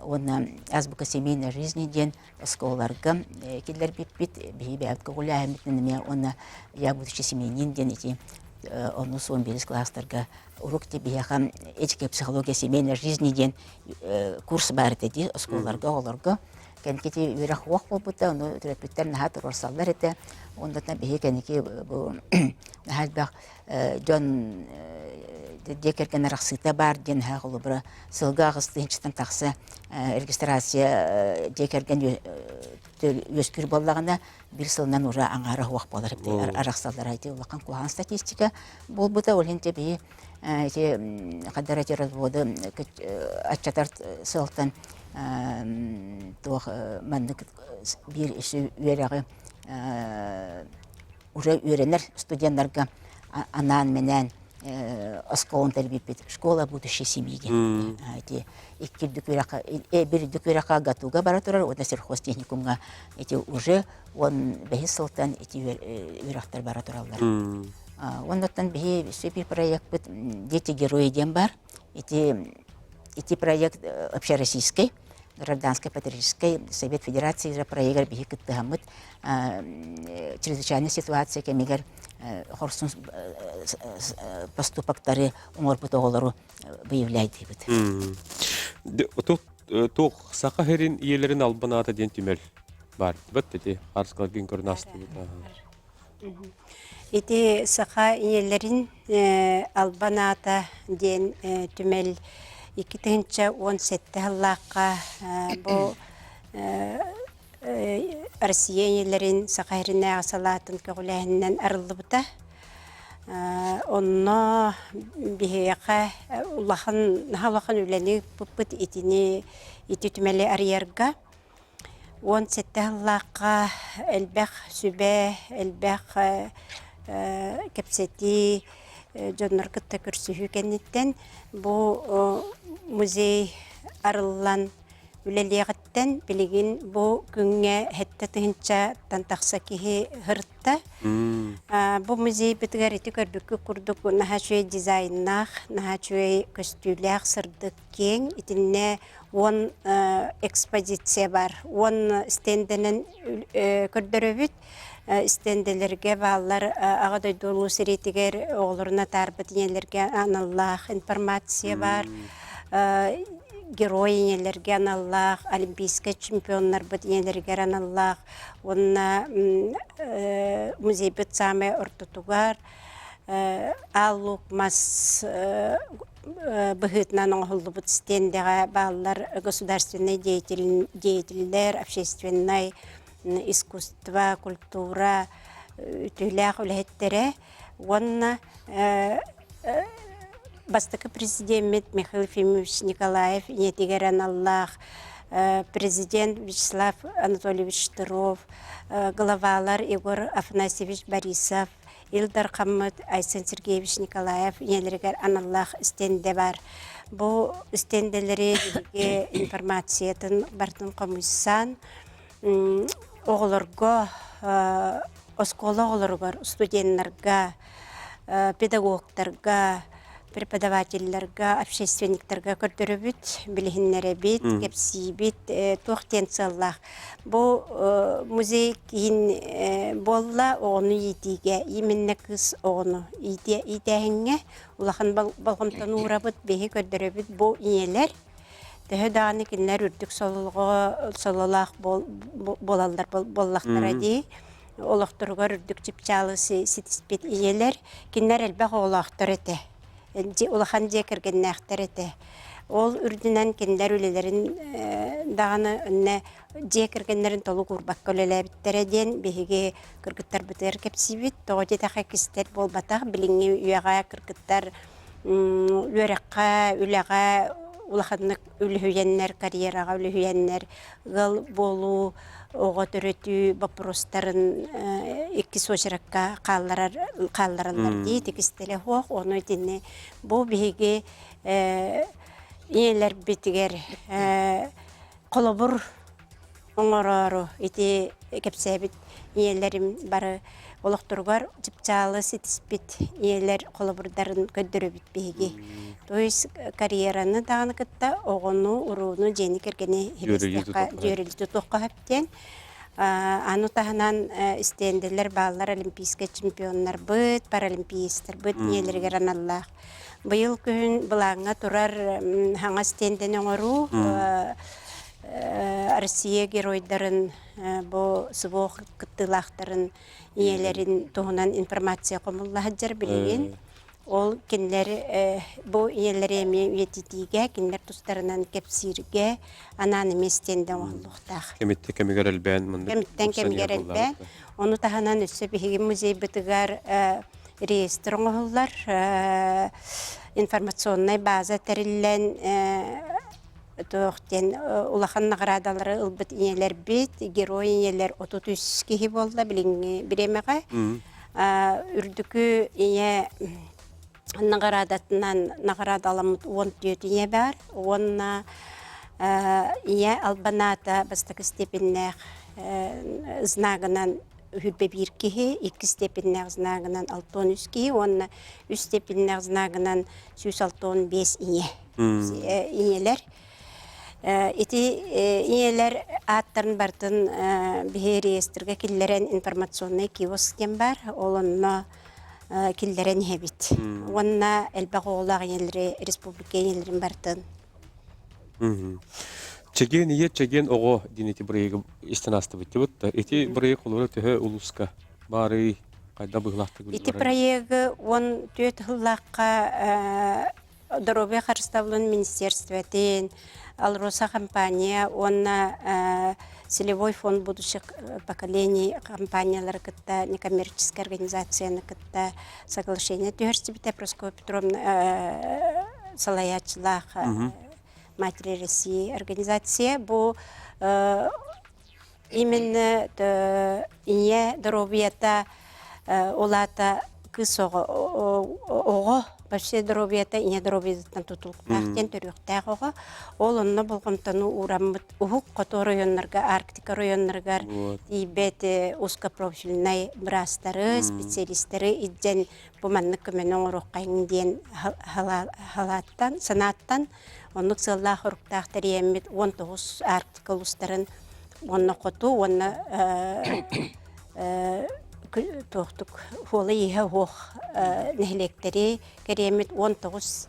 уонна азбука семейной жизни диэн оскуолаларга киллэрбиппит биһиги бэйэбит көҕүлээһиммитинэн эмиэ уонна я будущий семьянин диэн ити онус 11 класстарга урук биһиэхэ этика психология семейной жизни диэн курс баар этэ дии оскуолаларга оҕолорго кэнники үөрэх уох буолбута ону төрөппүттэр наһаа туруорсаллар этэ оннуттан биһиги кэнники бу наһаа элбэх дьон дьиэ кэргэн арахсыыта баар диэн наһаа холобура сылга аҕыс тыһыынчаттан тахса регистрация дьиэ кэргэн үөскүүр буоллаҕына биир сылынан уже аҥаара суох буолар арахсаллара ити улахан куһаҕан статистика буолбута ол иһин биһи ити хадара эти разводы аччатар сыалтан туох маннык биир үөрэҕи уже үөрэнэр студеннарга анаан-минээн оскуоланы тэрийбиппит школа будущей семьи диэн ити икки үрдүк үөрэххэ биир үрдүк үөрэххэ ГАТУга бара турар уонна сельхозтехникумҥа ити уже уон бэһис сылтан ити үөрэхтэр бара тураллар Оннуттан биһи өссө биир проекпыт «Дети герои» диэн баар. Ити, ити проект общероссийский, гражданско-патриотическай Совет Федерации проегар биһи кыттыһаммыт чрезвычайная ситуация кэмигэр хорсун поступоктары оҥорбут оҕолору выявляйдыыбыт. Туох саха сирин ийэлэрин албан аата диэн түмэл баар. Бат ити харыскаларгын көрөн астыбыт. Ити саха ийэлэрин албан аата диэн түмэл 2017 сыллаахха бу Россия ийэлэрин Саха сиринээҕи салаатын көҕүлээһининэн арыллыбыта. Онно биһиэхэ улахан наһаа улахан үлэни ыыппыппыт итини ити түмэли арыйарга. 17 сыллаахха элбэх сүбэ, элбэх кэпсэтии, дьоннор кытта көрсүһүү кэнниттэн бу музей арыллан үлэлиэҕиттэн билигин бу күҥҥэ сэттэ тыһыынчаттан тахса киһи сырытта. Бу музейбытыгар ити көрбүккүт курдук наһаа үчүгэй дизайннаах, наһаа үчүгэй көстүүлээх, сырдык, киэҥ. Итиннэ уон экспозиция бар. Уон стендэнэн көрдөрөбүт. Стендэлэргэ бааллар Аҕа дойду Улуу сэриитигэр оҕолорун атаарбыт ийэлэргэ аналлаах информация баар. Герой ийэлэргэ аналлаах, олимпийскай чемпионнарбыт ийэлэригэр аналлаах уонна музейбыт саамай ортотугар. Аал Луук мас быһыытынан оҥоһуллубут стендэҕэ бааллар государственнай деятеллэр, общественнай искусство, культура үтүөлээх үлэһиттэрэ уонна бастакы президеммит Михаил Ефимович Николаев ийэтигэр аналлаах президент Вячеслав Анатольевич Штыров, главалар Егор Афанасьевич Борисов, Ил Дархаммыт Айсен Сергеевич Николаев ийэлэригэр аналлаах стендэ баар. Бу стендэлэри биһиги информациятын барытын хомуйсан, оҕолорго, оскуола оҕолоругар, студеннарга, педагогтарга, преподавателлэргэ, общественниктарга көрдөрөбүт, билиһиннэрэбит, кэпсиибит, туох диэн сыаллаах. Бу музей киин буолла оҕону иитиигэ, именно кыыс оҕону иитээһиҥҥэ улахан болҕомтону уурабыт, биһи көрдөрөбүт бу ийэлэр төһө даҕаны кинилэр үрдүк сололоох буолаллар буоллахтара дии олохторугар үрдүк чыпчаалы ситиспит ийэлэр кинилэр элбэх оҕолоохтор этэ улахан дьиэ кэргэннээхтэр этэ ол үрдүнэн кинилэр үлэлэрин даҕаны иннэ дьиэ кэргэннэрин толук уурбакка үлэлээбиттэрэ диэн биһиги кыргыттарбытыгар кэпсиибит тоҕо диэтэххэ кистэл буолбатах билиҥҥи үйэҕэ кыргыттар үөрэххэ, үлэҕэ улаханнык үлүһүйэннэр, карьераҕа үлүһүйэннэр, ыал буолуу, оҕо төрөтүү боппуруостарын иккис уочаракка хаалларар хааллараллар дии тикистэлэ суох. Ону итини бу биһиги ийэлэрбитигэр холобур оҥороору ити кэпсээбит ийэлэрим бары олохторугар чыпчаалы ситиспит ийэлэр холобурдарын көрдөрөбүт биһиги. То есть карьераны даҕаны кытта оҕону, урууну, дьиэни кэргэни дьүөрэлии тутуохха сөп диэн. Аны таһынан стендэлэр бааллар олимпийскай чемпионнарбыт, паралимпиецтарбыт ийэлэригэр аналлаах. Быйыл күһүн былааҥҥа турар хаҥас стендэни оҥоруу Россия геройдарын бу СВО кыттыылаахтарын ийэлэрин туһунан информация хомулла сылдьар билигин. Ол кинилэр бу ийэлэри эмиэ үйэтитиигэ, кинилэр тустарынан кэпсииргэ анаан эмиэ стендэ оҥоһуллуохтаах. Кэмиттэн кэмигэр элбээн маннык Кэмиттэн кэмигэр элбээн. Ону таһынан өссө биһиги музейбытыгар реестр оҥоһуллар, информационнай база тэриллэн туох диэн улахан наҕараадалары ылбыт ийэлэрбит, герой ийэлэр 33 киһи буолла билиҥҥи бириэмэҕэ. Үрдүкү ийэ наҕараадатынан наҕараадаламмыт 14 ийэ баар уонна ийэ албан аата бастакы степеннээх знагынан үһүрбэ биир киһи, икки степеннээх знагынан 63 киһи уонна үс степеннээх знагынан 165 ийэ. Ийэлэр. Ити ийэлэр ааттарын барытын биһи реестргэ киллэрэн информационный киоск диэн баар. Ол онно киллэрэн иһэбит. Уонна элбэх оҕолоох ийэлэри республика ийэлэрин барытын. Чэгиэн ийэ, чэгиэн оҕо диэн ити бырайыагы истэн аастыбыт дибит да. Ити бырайыак холобура төһө улууска баарый, хайда быһыылаахтык Ити проегы 14 сыллаахха Доруобуйа харыстабылын министерствотын, АЛРОСА компания уонна Целевой фонд будущих поколений компаниялары кытта некоммерческай организацияны кытта соглашение түһэрсибитэ Прасковья Петровна салайааччылаах Матери России организация. Бу Именно ийэ доруобуйата улаата кыыс оҕо оҕо вообще доруобуйата ийэ доруобуйатыттан тутулуктаах диэн төрүөхтээх оҕо. Ол онно болҕомтону уураммыт уһук хоту оройуоннарга, Арктика оройуоннарыгар тиийбэт узкопрофильнай быраастары, специалистары илдьэн бу маннык көмөнү оҥоруоххайыҥ диэн халааттан, санааттан оннук сыаллаах-соруктаах тэрийэммит 19 Арктика улуустарын уонна хоту уонна туохтук хуола-ииһэ уһуох нэһилиэктэри кэриэммит 19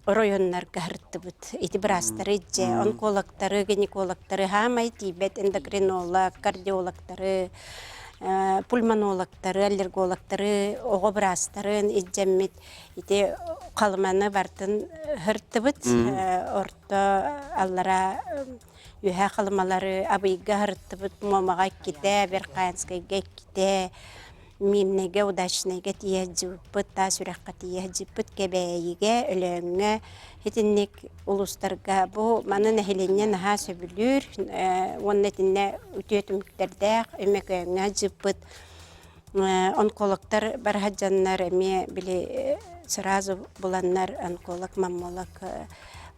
оройуоннарга сырыттыбыт. Ити быраастары дьэ, онкологтары, гинекологтары, хаамай тиийбэт эндокринолог, кардиологтары. пульмонологтары, аллергологтары, оҕо быраастарын илдьэммит ити Халыманы бартын һыртыбыт. Орто аллара үөһээ Халымалары Абыйга һырыттыбыт, Муомаҕа иккитэ, Верхоянскайга иккитэ, Миирнэйгэ, Удачнайга тиийэ сылдьыбыппыт, Таас Үрэххэ тиийэ сылдьыбыппыт, Кэбээйигэ, Өлөөҥҥө итинник улуустарга бу маны нэһилиэнньэ наһаа сөбүлүүр уонна итиннэ үтүө түмүктэрдээх Өймөкөөҥҥө сылдьыбыппыт. Онкологтар бара сылдьаннар эмиэ били сразу буланнар онколог, маммолог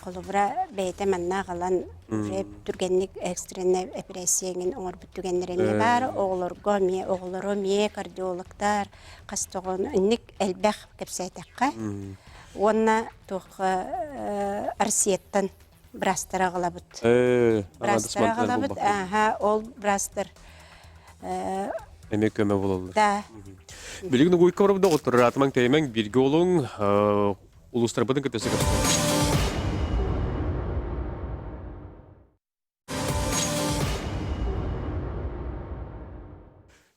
холобура бэйэтэ манна аҕалан уже түргэнник экстреннэй эпэрээссийэ эҥин оҥорбут түгэннэрэ эмиэ баар. Оҕолорго эмиэ оҕолору эмиэ кардиологтар хас тоҕон инник элбэх кэпсээтэххэ. Уонна туох Россияттан быраастары аҕалабыт. Быраастары аҕалабыт. Ааха, ол быраастар Эмиэ көмө булаллар. Да. Билигин угуйка барбыт доҕоттор, ыраатымаҥ тэйимэҥ, бииргэ олуҥ, улуустарбытын кытта сөкөстөр.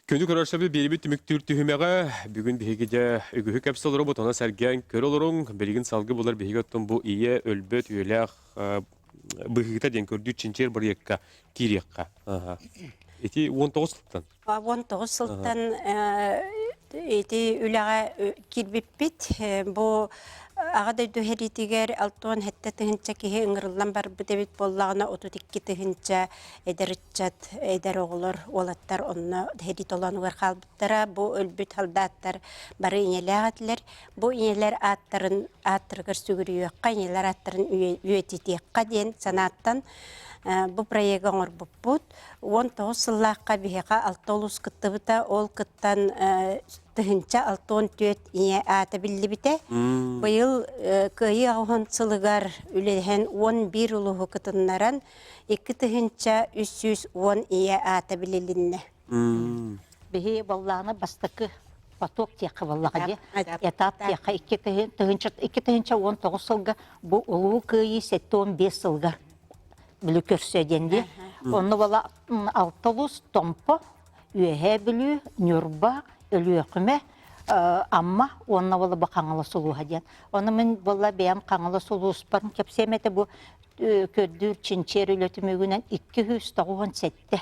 Күнү көрөрсөбү биэрибит түмүктүүр түһүмэҕэ бүгүн биһиги дьэ үгүһү кэпсэ олоробут, онон сэргээн көрө олоруҥ. Билигин салгы булар биһиги оттон бу ийэ өлбөт үйэлээх быһыыта диэн көрдүүр чинчийэр бырайыакка киириэххэ. Ити 19 сылтан. 19 сылтан ити үлэҕэ киирбиппит. Бу Аҕа дойду сэриитигэр 67 тыһыынча киһи ыҥырыллан барбыт эбит буоллаҕына, 32 тыһыынча эдэр ыччат, эдэр оҕолор, уолаттар онно сэрии толоонугар хаалбыттара. Бу өлбүт солдааттар бары ийэлээх этилэр. Бу ийэлэр ааттарын ааттарыгар сүгүрүйүөххэ, ийэлэр ааттарын үйэтитиэххэ диэн санааттан бу проегы оҥорбуппут. 19 сыллаахха биһиэхэ алта улуус кыттыбыта. Ол кыттан 1064 ийэ аата биллибитэ. Быйыл Кыайыы аҕыс сылыгар үлэлэһэн 11 улууһу кытыннаран 2310 ийэ аата билилиннэ. Биһи баллааны бастакы поток диэххэ буоллаҕа дии. Этап диэххэ 2019 сылга бу Улуу Кыайыы 75 сылыгар били көрсө диэн дии. Онно буола алта улуус Томпо, Үөһээ Бүлүү, Ньурба, Өлүөхүмэ, Амма уонна буола бу Хаҥалас улууһа диэн. Ону мин буола бэйэм Хаҥалас улууспар кэпсиэм этэ бу көрдүүр чинчийэр үлэ түмүгүнэн 297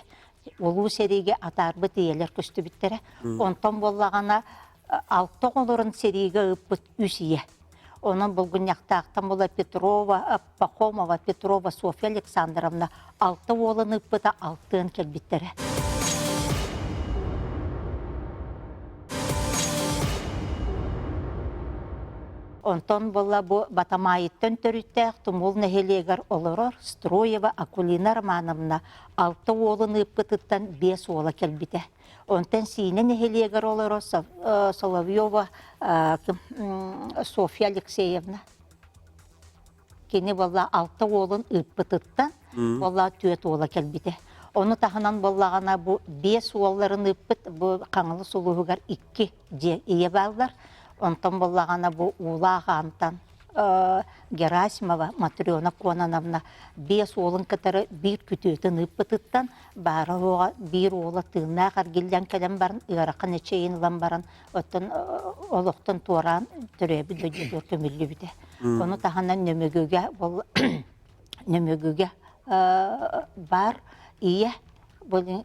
улуу сэриигэ атаарбыт ийэлэр көстүбүттэрэ. Онтон буоллаҕына алта оҕолорун сэриигэ ыыппыт үс ийэ. Онон Булгунньахтаахтан була Петрова, Пахомова, Петрова Софья Александровна алта уолун ыыппыта алтыан кэлбиттэрэ. Онтон була бу Батамаайыттан төрүттээх Тумул нэһилиэгэр олорор Строева Акулина Романовна алта уолун ыыппытыттан биэс уола кэлбитэ. Онтон Сиинэ нэһилиэгэр олорор Соловьева Софья Алексеевна кини буолла алта уолун ыыппытыттан буолла түөрт уола кэлбитэ. Ону таһынан буоллаҕына бу биэс уолларын ыыппыт бу Хаҥалас улууһугар икки дьиэ ийэ бааллар. Онтон буоллаҕына бу Уулаах Аантан Герасимова Матрена Кононовна биэс уолун кытары биир күтүөтүн ыыппытыттан баара-суоҕа биир уола тыыннаах эргиллэн кэлэн баран ыарахан эчэйин ылан баран оттон олохтон туораан төрөөбүт дойдутугар көмүллүбүтэ. Ону таһынан Нөмүгүгэ Нөмүгүгэ баар ийэ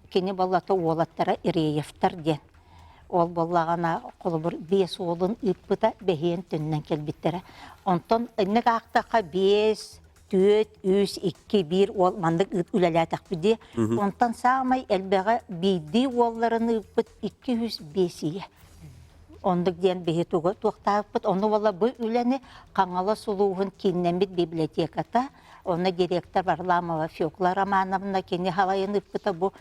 кини баллата уолаттара Иреевтар диэн Ол буоллаҕына, холобур, биэс уолун ыыппыта, бэһиэн төннөн кэлбиттэрэ. Онтон инник аахтахха биэс, түөрт, үс, икки, биир уол маннык ыыт үлэлээтэхпит дии. Онтон саамай элбэҕэ биирдии уолларын ыыппыт 205 ийэ. Оннук диэн биһи тугу туохтаахпыт. Ону буола бу үлэни Хаҥалас улууһун кииннэммит библиотеката, онно директор Варламова Фекла Романовна кини халайын ыыппыта бу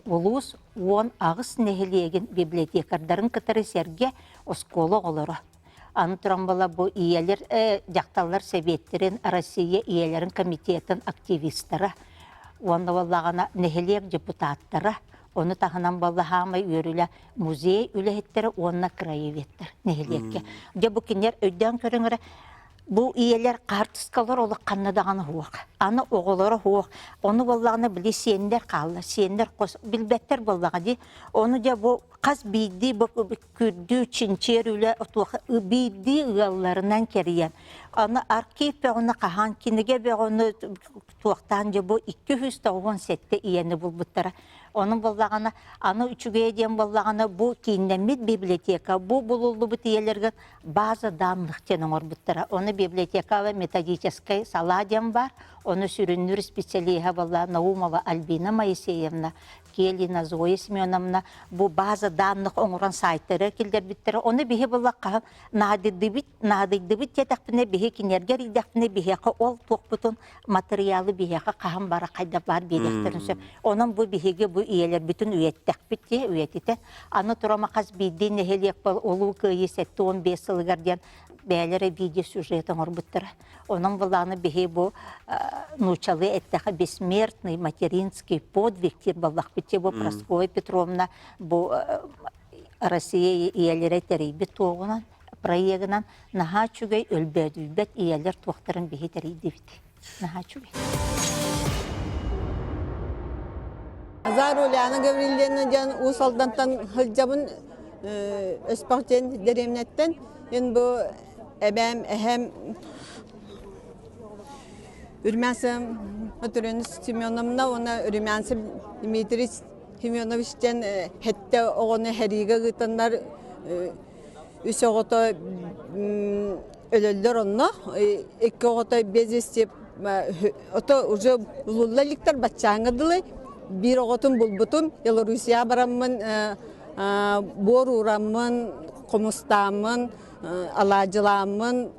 улуус 18 нэһилиэгин библиотекардарын кытары сэргэ оскуола оҕолоро. Аны туран була бу ийэлэр, дьахталлар сэбиэттэрин, Россия ийэлэрин комитетын активистара уонна буоллаҕына нэһилиэк депутаттара, ону таһынан буолла хаамай үөрүлэ музей үлэһиттэрэ уонна краеведтар нэһилиэккэ. Дьэ бу кинилэр өйдөөн көрүҥ эрэ. Бу ийэлэр хаартыскалар олох ханна даҕаны суох. Аны оҕолоро суох. Ону буоллаҕына били сиэннэр хаалла. Сиэннэр хос билбэттэр буоллаҕа дии. Ону дьэ бу хас биирдии бу күрдүү чинчийэр үлэ туох биирдии ыалларынан кэрийэн аны архив бөҕөнү хаһан кинигэ бөҕөнү туохтаан дьэ бу 297 ийэни булбуттара. Онон буоллаҕына аны үчүгэйэ диэн буоллаҕына бу кииннэммит библиотека бу булуллубут ийэлэргэ база данных диэн оҥорбуттара. Ону библиотекаҕа методическай салаа диэн баар. Ону сүрүннүүр специалиһа буолла Наумова Альбина Моисеевна, Келина Зоя Семеновна бу база данных оҥорон сайтары киллэрбиттэрэ. Ону биһи буолла хаһан наадыйдыбыт, наадыйдыбыт диэтэхпинэ биһи кинилэргэ эрийдэхпинэ биһиэхэ ол туохпутун матырыйаалы биһиэхэ хаһан бара хайдах баар биэриэхтэрин сөп. Онон бу биһиги бу ийэлэрбитин үйэттэхпит дии, үйэтитэ. Аны турама хас биирдии нэһилиэк Улуу Кыайыы 75 сылыгар диэн бэйэлэрэ видеосюжет оҥорбуттара. Онон былааны биһи бу нууччалыы эттэхэ бессмертный материнский подвиг диир буоллахпыт бу Прасковья Петровна бу Россия ийэлэрэ тэрийбит туоҕунан проегынан наһаа үчүгэй өлбөөдүйбэт ийэлэр туохтарын биһи тэрийдибит. Наһаа үчүгэй. Азар Ульяна Гаврильевна диэн Уус Алдантан сылдьабын Өспөх диэн дэриэбинэттэн. Мин бу эбээм, эһэм Үрмясов Матрена Семеновна уонна Румянцев Дмитрий Семенович диэн сэттэ оҕону сэриигэ ыытаннар үс оҕото өлөллөр онно икки оҕото без вести ото уже булулла иликтэр баччааҥҥа дылы биир оҕотун булбутум Белоруссияҕа бараммын буор уураммын хомустааммын алаадьылааммын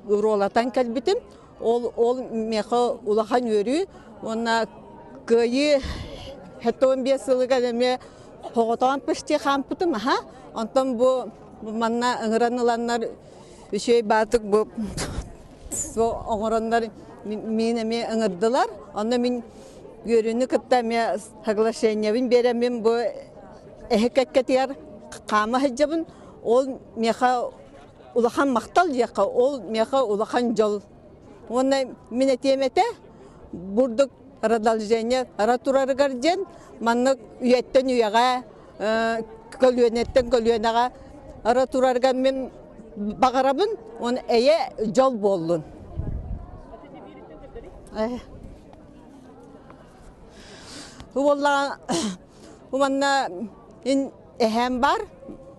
уруолатан кэлбитим ол ол миэхэ улахан үөрүү уонна кыайыы 75 сылыгар эмиэ Оҕотоон пышти хаампытым аха. Онтон бу манна ыҥыран ыланнар үчүгэй баатык бу оҥороннор миин эмиэ ыҥырдылар. Онно мин үөрүүнү кытта эмиэ соглашениебын биэрэммин бу эһи кэккэтигэр хаама сылдьабын. Ол миэхэ улахан махтал диэххэ, ол миэхэ улахан дьол. Уонна мин этиэм этэ, бурдук продолжение ара турарыгар диэн маннык үйэттэн үйэҕэ көлүөнэттэн көлүөнэҕэ ара турарыгар мин баҕарабын уонна эйэ дьол буоллун. Уоллаҕа манна эһээм бар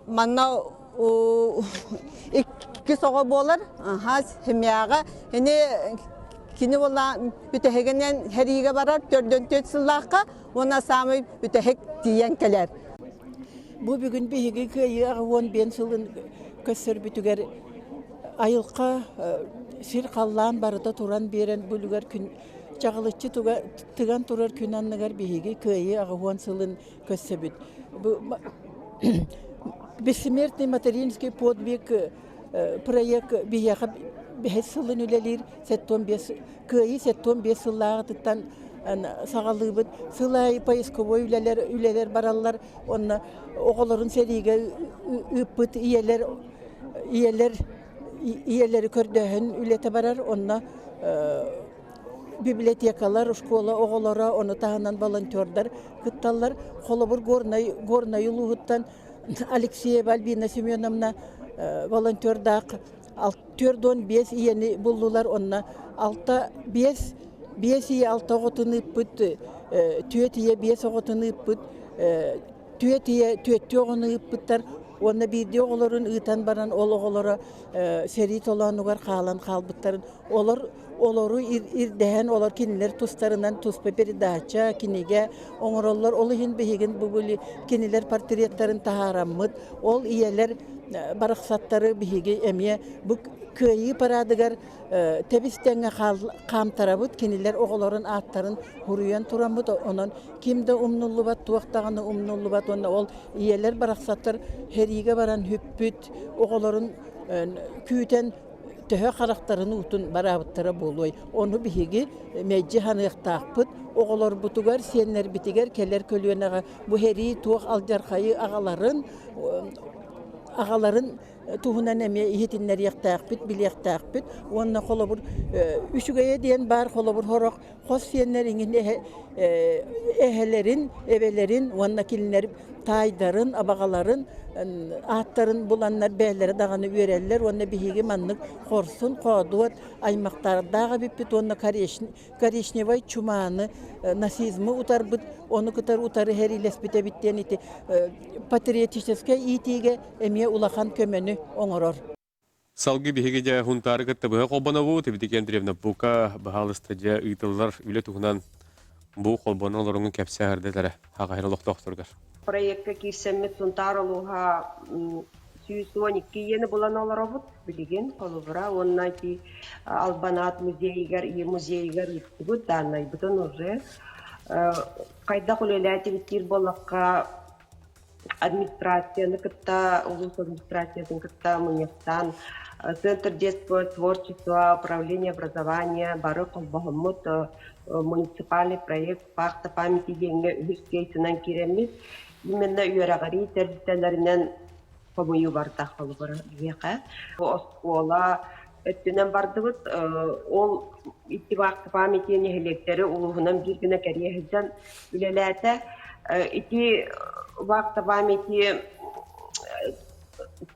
манна иккис оҕо буолар семьяҕа ини кини буолла бүтэһигинэн сэриигэ барар төрдөн төрт сыллаахха уонна саамай бүтэһик тиийэн кэлэр Бу бүгүн биһиги Кыайыы 85 сылын көрсөрбүтүгэр айылҕа сир-халлаан барыта туран биэрэн бу үлүгэр күн чаҕылыччы тыган турар күн анныгар биһиги Кыайыы 80 сылын көрсөбүт. Бессмертный материнский подвиг проект биһиэхэ бэһис сылын үлэлиир 75 кыайыы 75 сыллааҕытыттан саҕалыыбыт. Сыл аайы поисковой үлэлэр үлэлэр бараллар. Онно оҕолорун сэриигэ ыыппыт ийэлэр ийэлэр ийэлэри көрдөөһүн үлэтэ барар. Онно библиотекалар, школа оҕолоро, ону таһынан волонтердар кытталлар. Холобур, Горнай, Горнай улууһуттан Алексеева Альбина Семеновна волонтердаах 45 ийэни буллулар, онно алта биэс биэс ийэ алта оҕотун ыыппыт, түөрт ийэ биэс оҕотун ыыппыт, түөрт ийэ түөртүү оҕону ыыппыттар уонна биирдии оҕолорун ыытан баран ол оҕолоро сэрии толоонугар хаалан хаалбыттарын олор олору ирдэһэн олор кинилэр тустарынан туспа передача кинигэ оҥороллор ол иһин биһигин бу кинилэр портреттарын таһаараммыт ол ийэлэр барахсаттары биһиги эмиэ бу кыайыы парадыгар тэбис тэҥҥэ хаамтарабыт кинилэр оҕолорун ааттарын суруйан тураммыт онон ким да умнуллубат туох даҕаны умнуллубат уонна ол ийэлэр барахсаттар сэриигэ баран сүппүт оҕолорун күүтэн төһө харахтарын уутун бараабыттара буолуой ону биһиги мэлдьи саныахтаахпыт оҕолорбутугар сиэннэрбитигэр кэлэр көлүөнэҕэ бу сэрии туох алдьархайы аҕаларын аҕаларын. туһунан эмиэ иһитиннэриэхтээхпит, билиэхтээхпит. Уонна холобур үчүгэйэ диэн баар холобур сорох хос сиэннэр иҥин эһэлэрин, эбэлэрин уонна кинилэр таайдарын, абаҕаларын ааттарын буланнар бэйэлэрэ даҕаны үөрэллэр уонна биһиги маннык хорсун хоодуот аймахтардаах эбиппит уонна коричневай чумааны нацизмы утарбыт ону кытары утары сэриилэспит эбит диэн ити патриотическай иитиигэ эмиэ улахан көмөнү оҥорор. Салгыы биһиги дьэ Һунтаары кытта быһа холбонобут. Евдокия Андреевна бука баһаалыста дьэ ыытыллар үлэ туһунан бу холбоно олоруҥун кэпсээ эрдэлэрэ хаҕаһыр олохтоохторугар. Проекка киирсэммит Сунтаар улууһа 112 ийэни булан олоробут билигин холобура уонна ити Албанаат музейыгар ийэ музейыгар ыыттыбыт дааннайбытын уже хайдах үлэлээтибит диир буоллахха администрацияны кытта, улуус администрациятын кытта мунньахтаан Центр детского творчества, управление образования бары холбоһоммут муниципальный проект «Пахта памяти» диэҥҥэ үһүс кейсынан киирэммит именно үөрэҕирии тэрилтэлэринэн хомуйуу барда холобура биһиэхэ. Бу оскуола өттүнэн бардыбыт. Ол икки Пахта памяти нэһилиэктэри улууһунан биир гына кэрийэ сылдьан үлэлээтэ. Ити Вахта памяти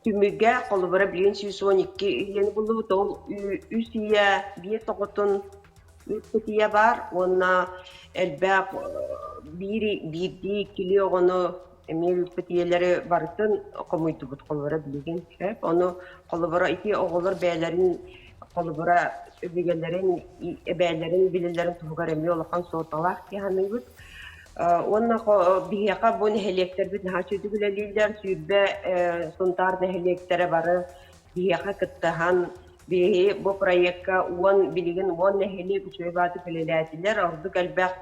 түмүгэ холобура билигин 112 ийэни буллубут. Ол үс ийэ биэс оҕотун үс ийэ баар уонна элбэх биир биирдии иккилии оҕону эмиэ ыыппыт ийэлэри барытын хомуйдубут холобура билигин сөп. Ону холобура ити оҕолор бэйэлэрин холобура өбүгэлэрин эбээлэрин билэллэрин туһугар эмиэ улахан суолталаах дии саныыбыт. Уонна биһиэхэ бу нэһилиэктэрбит наһаа үчүгэй үлэлииллэр. 20 Сунтаар нэһилиэктэрэ бары биһиэхэ кыттыһан биһи бу проекка уон билигин уон нэһилиэк үчүгэй баатык үлэлээтилэр. Ордук элбэх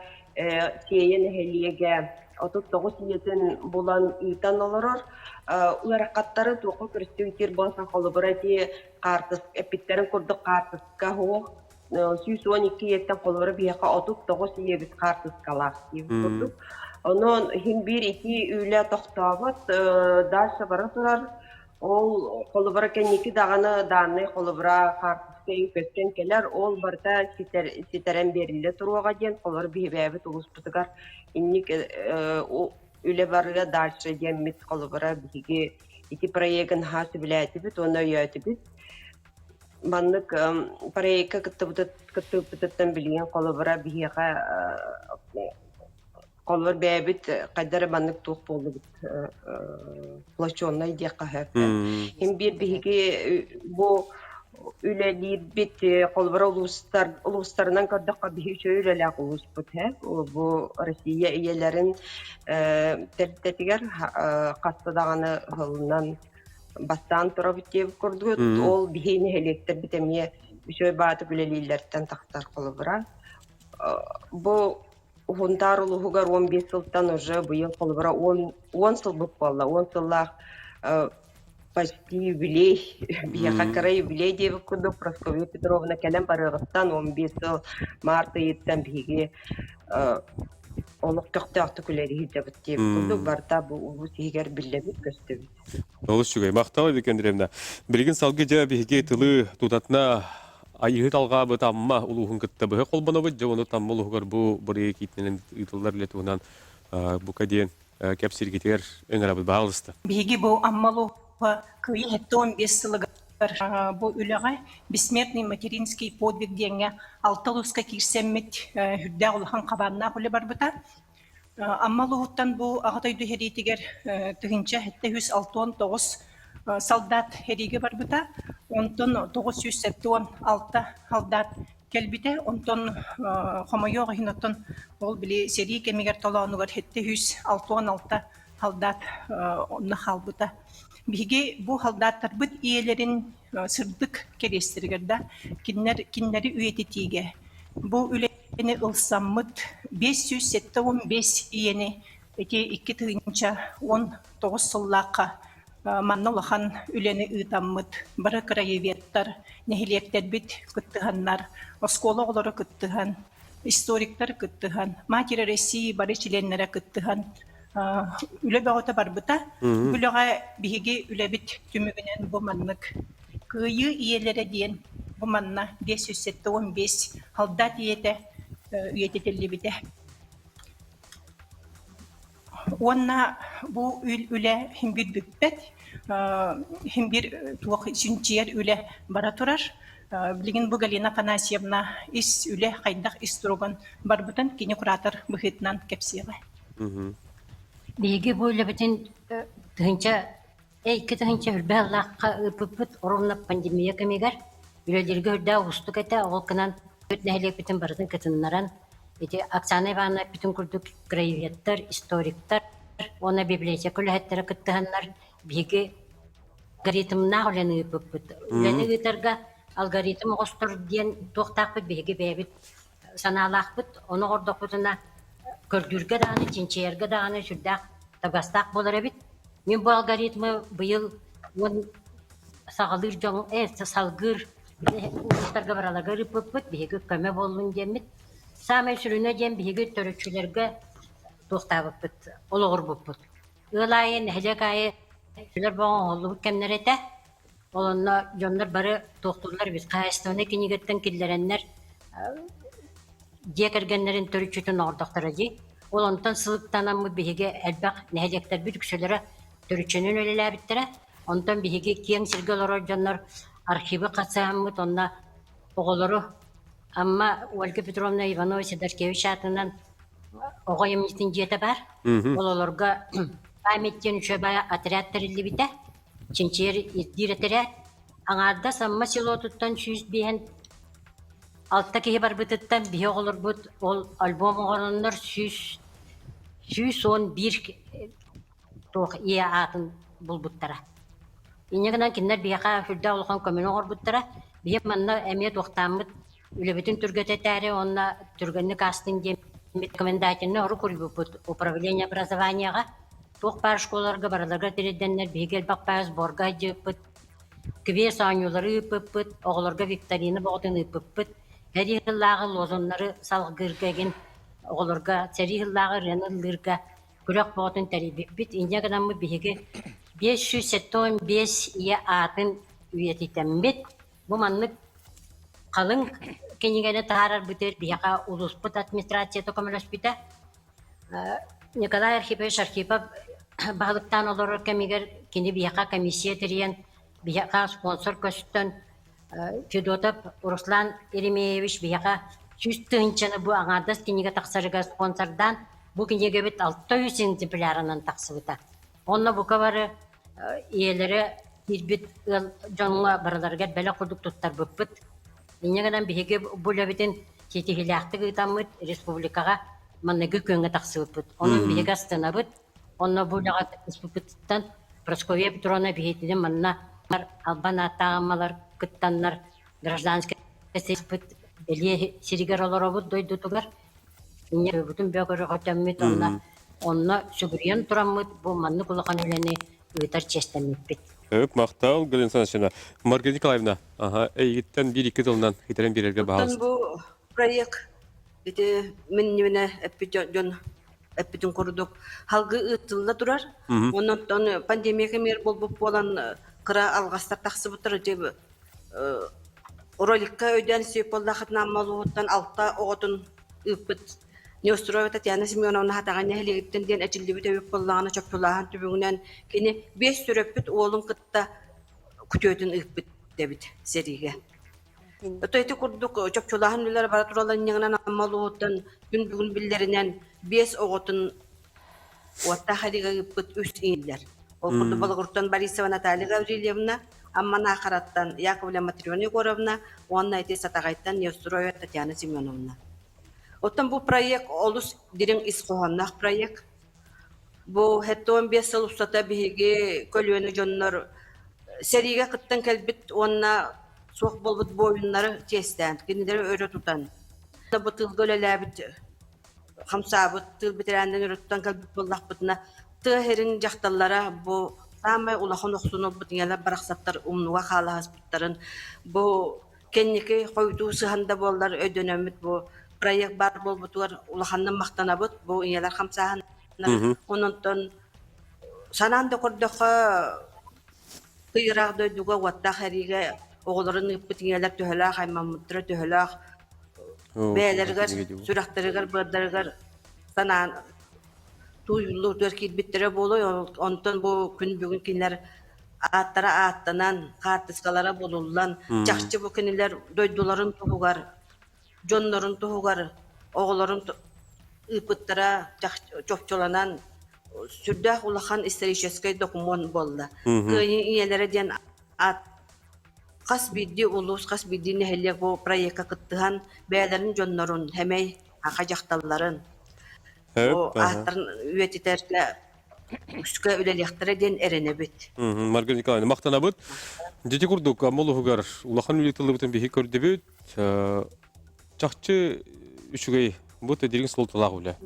Сиэйэ нэһилиэгэ 39 ийэтин булан ыытан олорор. Ыарахаттары туохха көрүстүҥ буолсан холобура ити хаартыс эппиттэрин курдук хаартыска суох 112 ийэттэн холобура биһиэхэ 39 ийэбит хаартыскалаах диэбит курдук. Онон иһин биир ити үлэ тохтообот, дальше бара турар. Ол холобура кэнники даҕаны дааннай холобура хаартыска көстөн кэлэр, ол барыта ситэр, ситэрэн биэриллэ туруоҕа диэн холобура биһибээбит улууспутугар инник үлэ барыа дальше диэммит холобура биһиги ити проегын наһаа сөбүлээтибит уонна өйөөтүбүт. Маннык проекка кыттыбыппытыттан билигин холобура биһиэхэ холобур бэйэбит хайдах эрэ маннык туох буоллубут сплоченнай диэххэ сөп. Һин биир биһиги бу үлэлиирбит холобура улуустар улуустарынан көрдөххө биһи үчүгэй үлэлээх улууспут һэ бу Россия ийэлэрин тэрилтэтигэр хаста даҕаны ыһылынан бастаан турабыт диэбит курдук ол биһи нэһилиэктэрбит эмиэ үчүгэй баатык үлэлииллэртэн тахсар холобура бу Уһунтаар улууһугар 15 сылтан уже быйыл холобура 10 сылбыт буолла. 10 сыллаах почти юбилей, биһиэхэ кыра юбилей диэбит курдук Прасковья Петровна кэлэн барыаҕыттан 15 сыл март ыйыттан биһиги олох көхтөөхтүк үлэлии сылдьабыт диэбит курдук барыта бу улуус иһигэр биллэбит көстөбүт. Олус үчүгэй. Махтал Евдокия Андреевна. Билигин салгыы дьэ биһиги тылы тутатына Айыыһыт алҕаабыт Амма улууһун кытта быһа холбонобут. Дьэ, ону Амма улууһугар бу бырайыак иитинэн ыытыллар үлэ туһунан бука диэн кэпсииргитигэр ыҥырабыт баалыста. Биһиги бу Амма улууһа Кыайыы 75 сылыгар бу үлэҕэ Бессмертный материнский подвиг диэҥҥэ алта улууска киирсэммит үрдээх улахан хабааннаах үлэ барбыта. Амма улууһуттан бу Аҕа дойду сэриитигэр 1769 солдат сэриигэ барбыта. Онтон 976 солдат кэлбитэ. Онтон хомойуох иһин оттон ол били сэрии кэмигэр толоонугар 766 солдат онно хаалбыта. Биһиги бу солдаттарбыт ийэлэрин сырдык кэриэстэригэр да кинилэр кинилэри үйэтитиигэ бу үлэни ылсаммыт 575 ийэни ити 2019 сыллаахха манна улахан үлэни ыытаммыт бары краеведтар, нэһилиэктэрбит кыттыһаннар, оскуола оҕолоро кыттыһан, историктар кыттыһан, Матери России бары чилиэннэрэ кыттыһан. Үлэ бөҕөтө барбыта. Бу үлэҕэ биһиги үлэбит түмүгүнэн бу маннык Кыайыы ийэлэрэ диэн бу манна 575 солдат ийэтэ үйэтитиллибитэ. Уонна бу үлэ иһин биир бүппэт, иһин биир туох чинчийэр үлэ бара турар. Билигин бу Галина Афанасьевна ис үлэ хайдах ис туругун барбытын кини куратор быһыытынан кэпсиэҕэ. Биһиги бу үлэбитин тыһыынча 2 тыһыынча сыллаахха ыыппыппыт ровно пандемия кэмигэр үлэлииргэ үрдээх уустук этэ. Ол гынан нэһилиэкпитин барытын кытыннаран ити Оксана Ивановна эппитин курдук краеведтар, историктар уонна библиотека үлэһиттэрэ кыттыһаннар биһиги алгоритмнаах үлэни ыыппыппыт. Үлэни ыытарга алгоритм оҕостор диэн туохтаахпыт биһиги бэйэбит санаалаахпыт. Ону оҥордохпутуна көрдүүргэ даҕаны, чинчийэргэ даҕаны сүрдээх табыгастаах буолар эбит. Мин бу алгоритмы быйыл уон саҕалыыр дьон салгыыр улуустарга бараларга ыыппыппыт, биһиги көмө буоллун диэммит. Саамай сүрүнэ диэн биһиги төрүччүлэргэ туохтаабыппыт, олоҕурбуппут. Ыал аайы, нэһилиэк аайы үлэр боҕон оҥоһуллубут кэмнэрэ этэ. Ол онно дьоннор бары туохтууллар эбит, хаһаайыстыбаннай кинигэттэн киллэрэннэр дьиэ кэргэннэрин төрүччүтүн оҥордохторо дии. Ол онтон сылыктанаммыт биһиги элбэх нэһилиэктэрбит үксүлэрэ төрүччүнэн үлэлээбиттэрэ. Онтон биһиги киэҥ сиргэ олорор дьоннор архивы хасыһаммыт онно оҕолору Амма Ольга Петровна Иванова Сидоркевич аатынан оҕо айымньытын дьиэтэ баар. Ол олорго память диэн үчүгэй отряд тэриллибитэ. Чинчийэр ирдиир этэрээт. Аҥаардас Амма селотуттан 105 алта киһи барбытыттан биһи оҕолорбут ол альбом оҥороннор 100 111 туох ийэ аатын булбуттара. Инньэ гынан кинилэр биһиэхэ сүрдээх улахан көмөнү оҥорбуттара. Биһи манна эмиэ туохтааммыт үлэбитин түргэтэтээри уонна түргэнник аастын диэн рекомендательнай орук уруйбуппут управление образованиеҕа туох баар школаларга барыларыгар тириэрдэннэр биһиги элбэх баайы сборга сылдьыбыппыт, квест оонньуулары ыыппыппыт, оҕолорго викторина бөҕөтүн ыыппыппыт, сэрии сыллааҕы лозуннары салгыырга игин оҕолорго сэрии сыллааҕы ырыаны ыллыырга күрэх бөҕөтүн тэрийбиппит. Инньэ гынаммыт биһиги 575 ийэ аатын үйэтитэммит. Бу маннык халыҥ кинигэни таһаарарбытыгар биһиэхэ улууспут администрацията көмөлөспүтэ. Николай Архипович Архипов баһылыктаан олорор кэмигэр кини биһиэхэ комиссия тэрийэн, биһиэхэ спонсор көстөн, Федотов Руслан Еремеевич биһиэхэ 100 тыһыынчаны бу аҥаардас кинигэ тахсарыгар спонсордаан, бу кинигэбит 600 экземплярынан тахсыбыта. Онно бука бары ийэлэрэ киирбит ыал дьоҥҥо барыларыгар бэлэх курдук туттарбыппыт. Инньэ гынан биһиги бу үлэбитин ситиһиилээхтик ыытаммыт республикаҕа маҥнайгы күөҥҥэ тахсыбыппыт. Онон биһиги астынабыт. Онно бу үлэҕэ кыттыспыппытыттан Прасковья Петровна биһигини манна албан ааттаах аммалар кыттаннар гражданскай бэлиэ сиригэр олоробут дойдутугар. Инньэ бутун бөҕөрөҕөтөммүт онно онно сүгүрүйэн тураммыт бу маннык улахан үлэни ыытар чиэстэммиппит. Өп махтал, Галина Александровна. Маргарита Николаевна, аха, эйигиттэн биир-икки тылынан хитэрэн биэрэргэ Оттон баҕаласт. бу проект ити мин ньиминэ эппит дьон эппитин курдук халгы ыыттылла турар. Онон пандемия кэмигэр буолбут буолан кыра алҕастар тахсыбыттар. Ити роликка өйдөөн сөп буоллахытына Амма улууһуттан алта оҕотун ыыппыт Неустроева Татьяна Семеновна Хатаҕай нэһилиэгиттэн диэн этиллибит эбит буоллаҕына чопчулааһын түбүгүнэн кини биэс төрөппүт уолун кытта күтүөтүн ыыппыт эбит сэриигэ. Ото ити курдук чопчулааһын үлэлэрэ бара тураллар инньэҕинэн Амма улууһуттан күн бүгүн биллэринэн биэс оҕотун уоттаах эригэ ыыппыт үс иҥиллэр. Ол курдук Болугуртан Борисова Наталья Гаврильевна, Амма Наахараттан Яковлева Матрена Егоровна уонна ити Сатаҕайтан Неустроева Татьяна Семеновна. Оттон бу проект олус дириҥ ис хоһоонноох проект. Бу 75 сыл устата биһиги көлүөнэ дьоннор сэриигэ кыттан кэлбит уонна суох буолбут буойуннары чиэстээн, кинилэри өрө тутан, бу тыылга үлэлээбит хамсаабыт тыыл бэтэрээннэрин өрө тутан кэлбит буоллахпытына, тыа сирин дьахталлара бу саамай улахан охсууну ылбыт ийэлэр барахсаттар умнуга хаалаһыспыттарын бу кэнники хойутуу сыһан да буоллар өйдөнөммүт бу проект баар буолбутугар улаханнык махтанабыт. Бу ийэлэр хамсааһын. Ононтон санаан да көрдөххө, ыраах дойдуга уоттаах эриигэ оҕолорун ыыппыт ийэлэр төһөлөөх аймаммыттара, төһөлөөх бэйэлэригэр, сүрэхтэригэр, быардарыгар санаан тууйуллуутугар киирбиттэрэ буолуой. Онтон бу күн бүгүн кинилэр ааттара ааттанан, хаартыскалара булуллан, чахчы бу кинилэр дойдуларын туһугар, дьоннорун туһугар оҕолорун ыыппыттара чопчуланан сүрдээх улахан историческай докумуон буолла. Кыайыы ийэлэрэ диэн аат хас биирдии улуус, хас биирдии нэһилиэк бу проекка кыттыһан бэйэлэрин дьоннорун, хэмэй аха дьахталларын бу ааттарын үйэтитэргэ үскэ үлэлиэхтэрэ диэн эрэнэбит. Маргарита Николаевна, махтанабыт. Дьити курдук, Амма улууһугар улахан үлэ тыллыбытын биһи көрдөбүт. Чахчы үчүгэй, бу дириҥ суолталаах үлэ.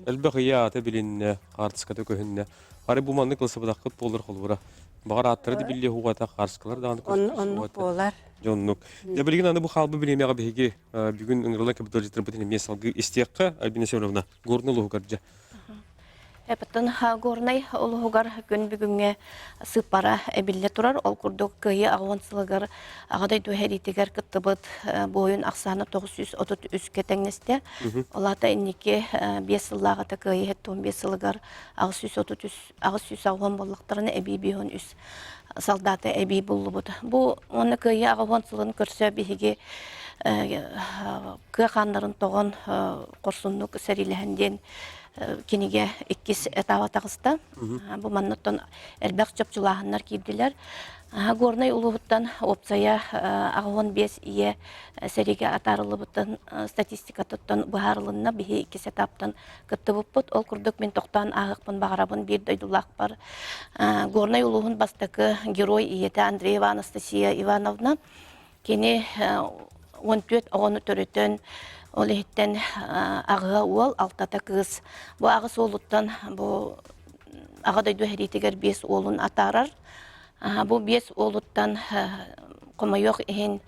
Элбэх ыйа аата билиннэ, хаартыската көһүннэ. Арай бу маннык ылсыбатаххыт буолар холобура. Баҕар ааттара да биллиэ уһугата, хаарыскалар даҕаны Оннук буолар. Дьоннук. Дьэ билигин аны бу хаалбы бириэмэҕэ биһиги бүгүн ыҥырылан капиталистарбытын эмиэ салгыы истиэххэ. Альбина Семеновна, Горнай улууһугар дьэ. Эппиттэн Горнай улууһугар күн бүгүҥҥэ сыыппара эбиллэ турар. Ол курдук Кыайыы аҕыс сылыгар Аҕа дойду сэриитигэр кыттыбыт буойун ахсаана 933-кэ тэҥнэстэ. Ол аата инники 5 сыллааҕыта Кыайыы 75 сылыгар 833 880 буоллахтарына эбии 53 солдаты эбии буллубут. Бу уонна Кыайыы 80 сылын көрсө биһиги кыа хааннарын тоҕон хорсуннук сэриилэһэн диэн кинигэ иккис этаба таҕыста. Бу манныттан элбэх чопчулааһыннар киирдилэр. Горнай улууһуттан уопсайа 85 ийэ сэриигэ атаарыллыбытын статистикатыттан быһаарылынна. Биһи иккис этаптан кыттыбыппыт. Ол курдук мин тохтоон ааһыахпын баҕарабын биир дойдулаахпар Горнай улууһун бастакы герой ийэтэ Андреева Анастасия Ивановна Кини 14 оҕону төрөтөн, ол иһиттэн аҕыһа уол, алтата кыыс. Бу аҕыс уолуттан бу Аҕа дойду сэриитигэр биэс уолун атаарар. Бу биэс уолуттан хомойуох иһин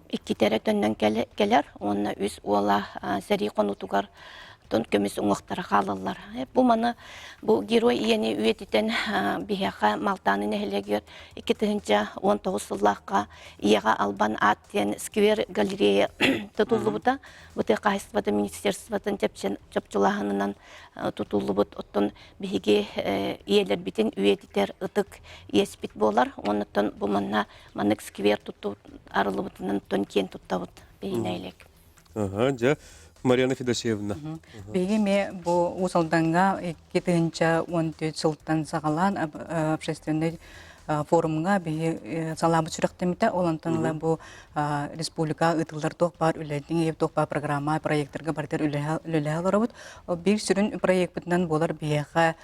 иккитэ эрэ төннөн кэлэр уонна үс уола сэрии хонуутугар көмүс уҥуохтара хаалаллар. Бу маны бу герой ийэни үйэтитэн биһиэхэ Малтааны нэһилиэгэр 2019 сыллаахха Ийэҕэ Албан аат диэн сквер галерея тутуллубута. Бу тыа хаһаайыстыбатын министерствотын чопчулааһынынан тутуллубут. Оттон биһиги ийэлэрбитин үйэтитэр ытык иэспит буолар. Оннуттан бу манна маннык сквер тутуу арыллыбытынан киэн туттабыт биһиги нэһилиэк. Аха, дьэ, Марьяна Федосеевна. Биһиги эмиэ бу Уус Алдаҥҥа 2014 сылтан саҕалаан общественнай форумҥа биһи салаабыт сүрэхтэммитэ. Ол онтон ыла бу республика ыытыллар туох баар үлэтин, туох баар программа, проекттарга барытыгар үлэлэһэ олоробут. Биир сүрүн проекпытынан буолар биһиэхэ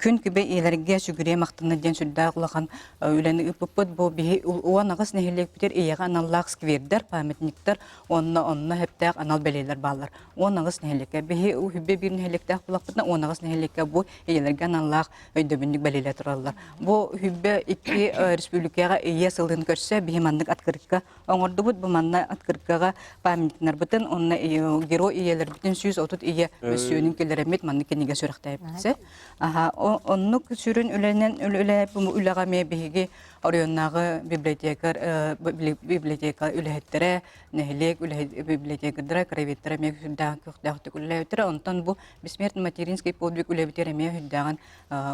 Күн күбэй ийэлэргэ сүгүрүйэ махтанна диэн сүрдээх улахан үлэни ыыппыппыт. Бу биһи 18 нэһилиэкпитигэр ийэҕэ аналлаах сквердэр, памятниктар уонна онно сөптөөх анал бэлиэлэр бааллар. 18 нэһилиэккэ. Биһи үһүбэ биир нэһилиэктээх булахпытына 18 нэһилиэккэ бу ийэлэргэ аналлаах өйдөбүнньүк бэлиэлэр тураллар. Бу үһүбэ икки республикаҕа ийэ сылын көрсө биһи маннык открытка оҥордубут. Бу манна открыткаҕа памятниктарбытын уонна герой ийэлэрбитин 130 ийэ мөссүөнүн киллэрэммит маннык кинигэ сүрэхтээбит. Аха, оннук сүрүн үлэнэн үлэ үлэҕэ эмиэ биһиги оройуоннааҕы библиотекарь библиотека үлэһиттэрэ, нэһилиэк библиотекардара, краеведтара эмиэ сүрдээх көхтөөхтүк үлэлээбиттэрэ. Онтон бу бессмертный материнский подвиг үлэбитигэр эмиэ сүрдээҕин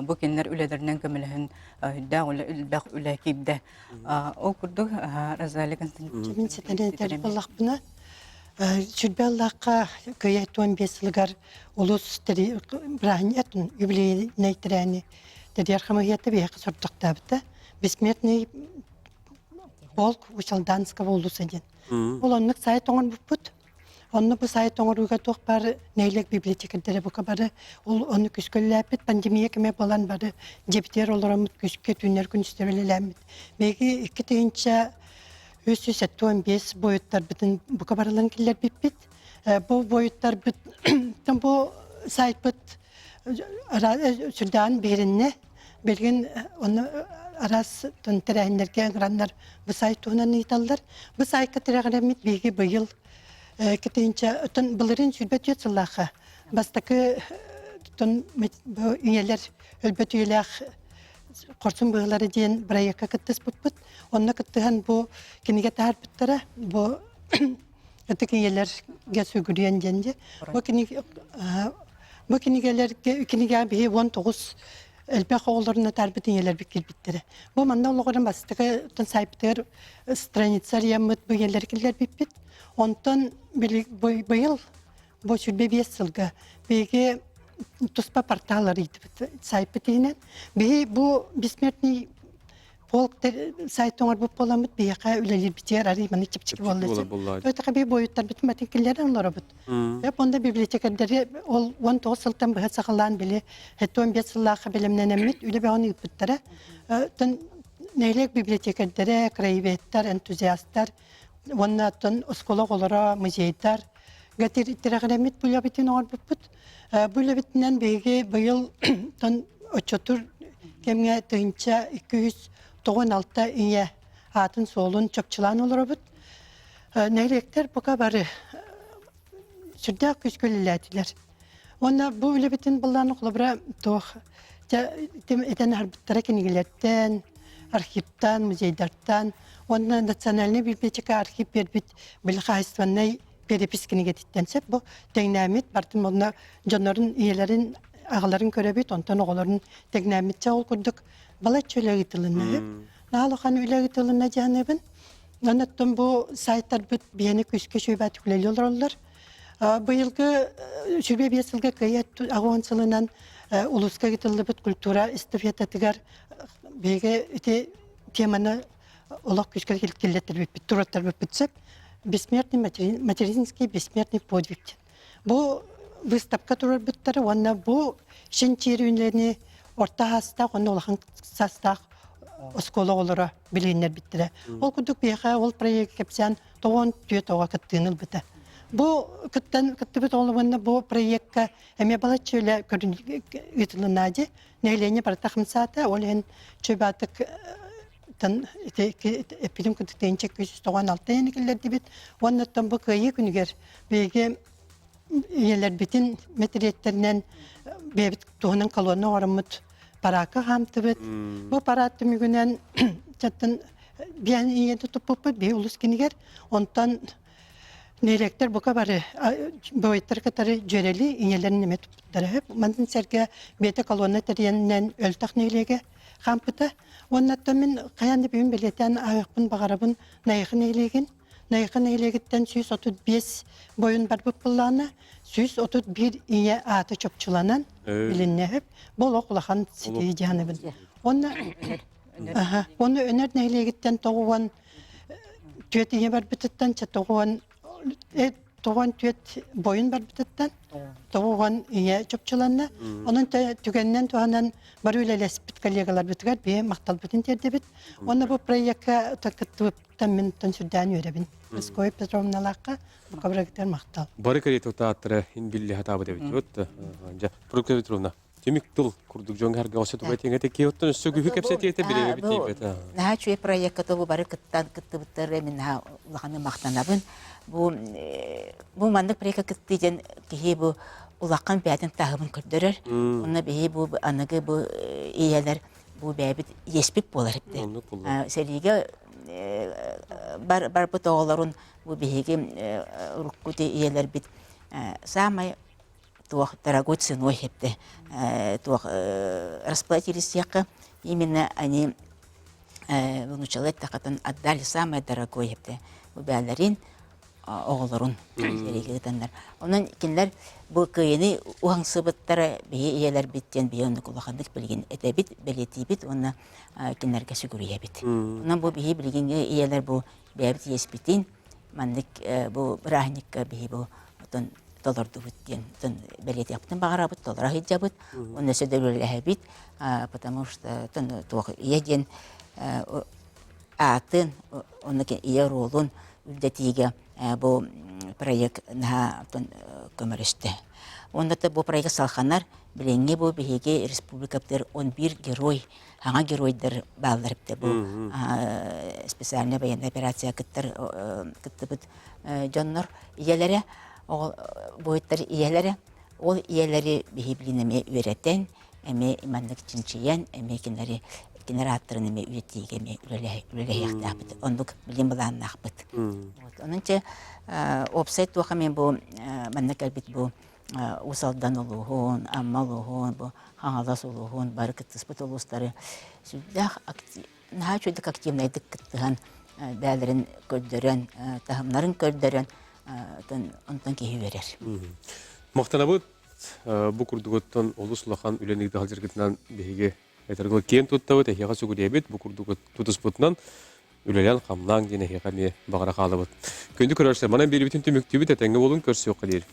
бу кинилэр үлэлэринэн көмөлөһөн сүрдээх үлэ элбэх үлэ киирдэ. Ол курдук Розалия Константиновна Мин ситэн этэр буоллахпына, сүрбэ аллаахха кыйа 15 сылыгар улус бырааһынньык юбилейнай тэрээни тэрийэр хамыыһыйата биһиэхэ сордохтообута. Бессмертный полк Усть-Алданского улуса диэн. Ол оннук сайт оҥорбуппут. Онно бу сайт оҥорууга туох баар нэһилиэк библиотекарьдара бука бары ол ону күскөллөөппүт пандемия кэмэ буолан бары дьиэбитигэр олороммут күскэ түүннэр күнүстэр үлэлээммит. Биһиги 2375 буойуттарбытын бука барыларын киллэрбиппит. Бу буойуттарбыт бу сайтпыт сүрдээҕин биһириннэ. Билигин онно араас тэрээһиннэргэ ыҥыраннар бу сайт туһунан ыйыталлар. Бу сайтка тирэҕирэммит биһиги быйыл кэтиинчэ былырыын 24 сыллаахха бастакы тон ийэлэр өлбөт үйэлээх хорсун быһыылара диэн бырайыакка кыттыспыппыт. Онно кыттыһан бу кинигэ таһаарбыттара. Бу ытык ийэлэргэ сүгүрүйэн диэн дии. Бу кинигэ бу кинигэлэргэ кинигэҕэ биһи 19 элбэх оҕолорун атаарбыт ийэлэрбит киирбиттэрэ. Бу манна олоҕуран бастакы сайтыгар страница арыйаммыт бу ийэлэр киллэрбиппит. Онтон быйыл бу 25 сылга биһиги туспа портал арыйдыбыт сайпыт иһинэн. Биһи бу бессмертный полк сайт оҥорбут буоламмыт биһиэхэ үлэлиирбитигэр арый маны чэпчэки буолла. Өтөкө би буойуттарбытын батын киллэрэн олоробут. Эп онда библиотекарьдары ол 19 сылтан быһа саҕалаан били 75 сыллаахха бэлэмнэнэммит үлэ бөҕөнү ыыппыттара. Тон нэһилиэк библиотекарьдара, краеведтар, энтузиастар уонна оттон оскуола оҕолоро, музейдар тирэҕирэммит бу үлэбитин оҥорбуппут. Бу үлэбитинэн биһиги быйыл тон оччотур кэмҥэ 1296 ийэ аатын-суолун чопчулаан олоробут. Нэһилиэктэр пока бары сүрдээх күүскэ үлэлээтилэр. Уонна бу үлэбитин былаан холобура туох этэн аһарбыттара кинигэлэртэн, архивтан, музейдартан уонна национальнай библиотека архив биэрбит били хаһайыстыбаннай перепись кинигэтиттэн сөп бу тэҥнээммит бартын онно дьоннорун ийэлэрин аҕаларын көрөбүт онтон оҕолорун тэҥнээммитчэ ол курдук балачча үлэ ыытылынна наһаа улахан үлэ ыытылынна дьааныбын оннуттан бу сайтарбыт биһиэни күүскэ сүбэт үлэлии олороллор быйылгы сүбэ биэс сылга кыайа аҕуон сылынан улууска ыытыллыбыт культура эстафетатыгар биһиги ити теманы олох күүскэ киллэртэрбиппит туруоттарбыппыт сөп бессмертный материнский бессмертный подвиг диэн бу выставка туруорбуттара уонна бу чинчийэр орто саастаах уонна улахан саастаах оскуола оҕолоро билиһиннэрбиттэрэ. Ол курдук биһиэхэ ол проект кэпсээн тоҕон түөрт оҕо кыттыыны ылбыта. Бу кыттан кыттыбыт оҕолор уонна бу проекка эмиэ балачча үлэ ыытылынна дии. Нэһилиэнньэ барыта хамсаата, ол иһин чөбаатык тан эппитим курдук тыһыынча 296 иһини киллэрдибит. Уонна оттон бу кыайыы күнүгэр биһиги ийэлэрбитин мэтириэттэринэн бэйэбит туһунан колонна оҥороммут параакка хаамтыбыт. Бу параат түмүгүнэн чаттан биэн ийэни туппуппут биһи улус кинигэр. Онтон Нэһилиэктэр бука бары бабайттар кытары дьүөрэли ийэлэрин эмэ туппуттара үһү. Мантан сэргэ бэйэтэ колонна тэрийэнинэн Өлтөх нэһилиэгэ хаампыта. Уонна оттон мин хайаан да бүгүн бэлиэтээн ааһыахпын баҕарабын Найахы нэһилиэгин. Найахы нэһилиэгиттэн 135 бойун барбыт буоллаҕына, 131 ийэ аата чопчуланан билиннэ үһү. Бу олох улахан ситиһии дьаһаныбын. Уонна Уонна Өнөр нэһилиэгиттэн тоҕуон түөрт ийэ барбытыттан тоҕуон тоҕуон түөрт бойун барбытыттан тоҕуон ийэ чопчуланна. Онон түгэнинэн туһанан бары үлэлэспит коллегаларбытыгар биһи махталбытын тиэрдэбит. Уонна бу проекка кыттыбыттан мин сүрдээн үөрэбин. Москва Петровналаахха бука барыгытыгар махтал. Бары кэриэтэ утааттара биллэ хатаабыт эбит. Вот, Петровна, Түмүк тыл курдук дьон харга өссө туга тиҥэ текки оттон өссө күһү кэпсэтиэтэ бирэбит тиийбэт. Наһаа үчүгэй проекка бу бары кыттан кыттыбыттары мин наһаа улаханнык махтанабын. Бу бу маннык проекка кыттыы диэн киһи бу улахан бэйэтин таһымын көрдөрөр. Онно биһи бу аныгы бу ийэлэр бу бэйэбит иэспит буолар эбит. Сэриигэ бар барбыт оҕолорун бу биһиги урукку ийэлэрбит саамай туох дорогой ценой эпте туох расплатились диэххэ именно они внучалар эттэххитин отдали самое дорогое эпте бу бээлэрин оҕолорун сэриигэ ыытаннар онон кинилэр бу кыайыны уһаҥсыбыттара биһи ийэлэрбит диэн биһи оннук улаханнык билигин этэбит бэлиэтиибит уонна кинилэргэ сүгүрүйэбит онон бу биһи билигиҥҥи ийэлэр бу бэйэбит иэспитин маннык бу бырааһынньыкка биһи бу отон толордубут диэн бэлиэтиэхпитин баҕарабыт, толоро сылдьабыт, уонна өссө да үлэлэһэбит, потому что туох ийэ диэн аатын, онно ийэ оруолун үрдэтиигэ бу проект наһаа көмөлөстө. Уонна бу проект салханар, билиҥҥи бу биһиги республикабытыгар 11 герой саҥа геройдар бааллар эбитэ бу специальная военная операция кыттар кыттыбыт дьоннор ийэлэрэ буойуттар ийэлэрэ. Ол ийэлэри биһи билин эмиэ үөрэтэн, эмиэ маннык чинчийэн, эмиэ кинилэри кинилэр ааттарын эмиэ үйэтиигэ эмиэ үлэлэһиэхтээхпит. Оннук билим былааннаахпыт. Вот. Онон чэ уопсай туох эмиэ бу манна кэлбит бу Уус Алдан улууһун, Амма улууһун, бу Хаҥалас улууһун бары кыттыспыт улуустары сүрдээх наһаа үчүгэйдик активнайдык кыттыһан бэйэлэрин көрдөрөн, таһымнарын көрдөрөн онтон киһи үөрэр. Махтанабыт бу курдугуттан олус улахан үлэни ыыта сылдьаргытынан биһиги этэргэ киэн туттабыт, эһиэхэ сүгүрүйэбит, бу курдук тутуспутунан үлэлээн хамнаан диэн эһиэхэ эмиэ баҕара хаалабыт. Күндү көрөөччүлэр, манан биэрибитин түмүктүүбүт, этэҥҥэ буолун, көрсүөххэ диэри.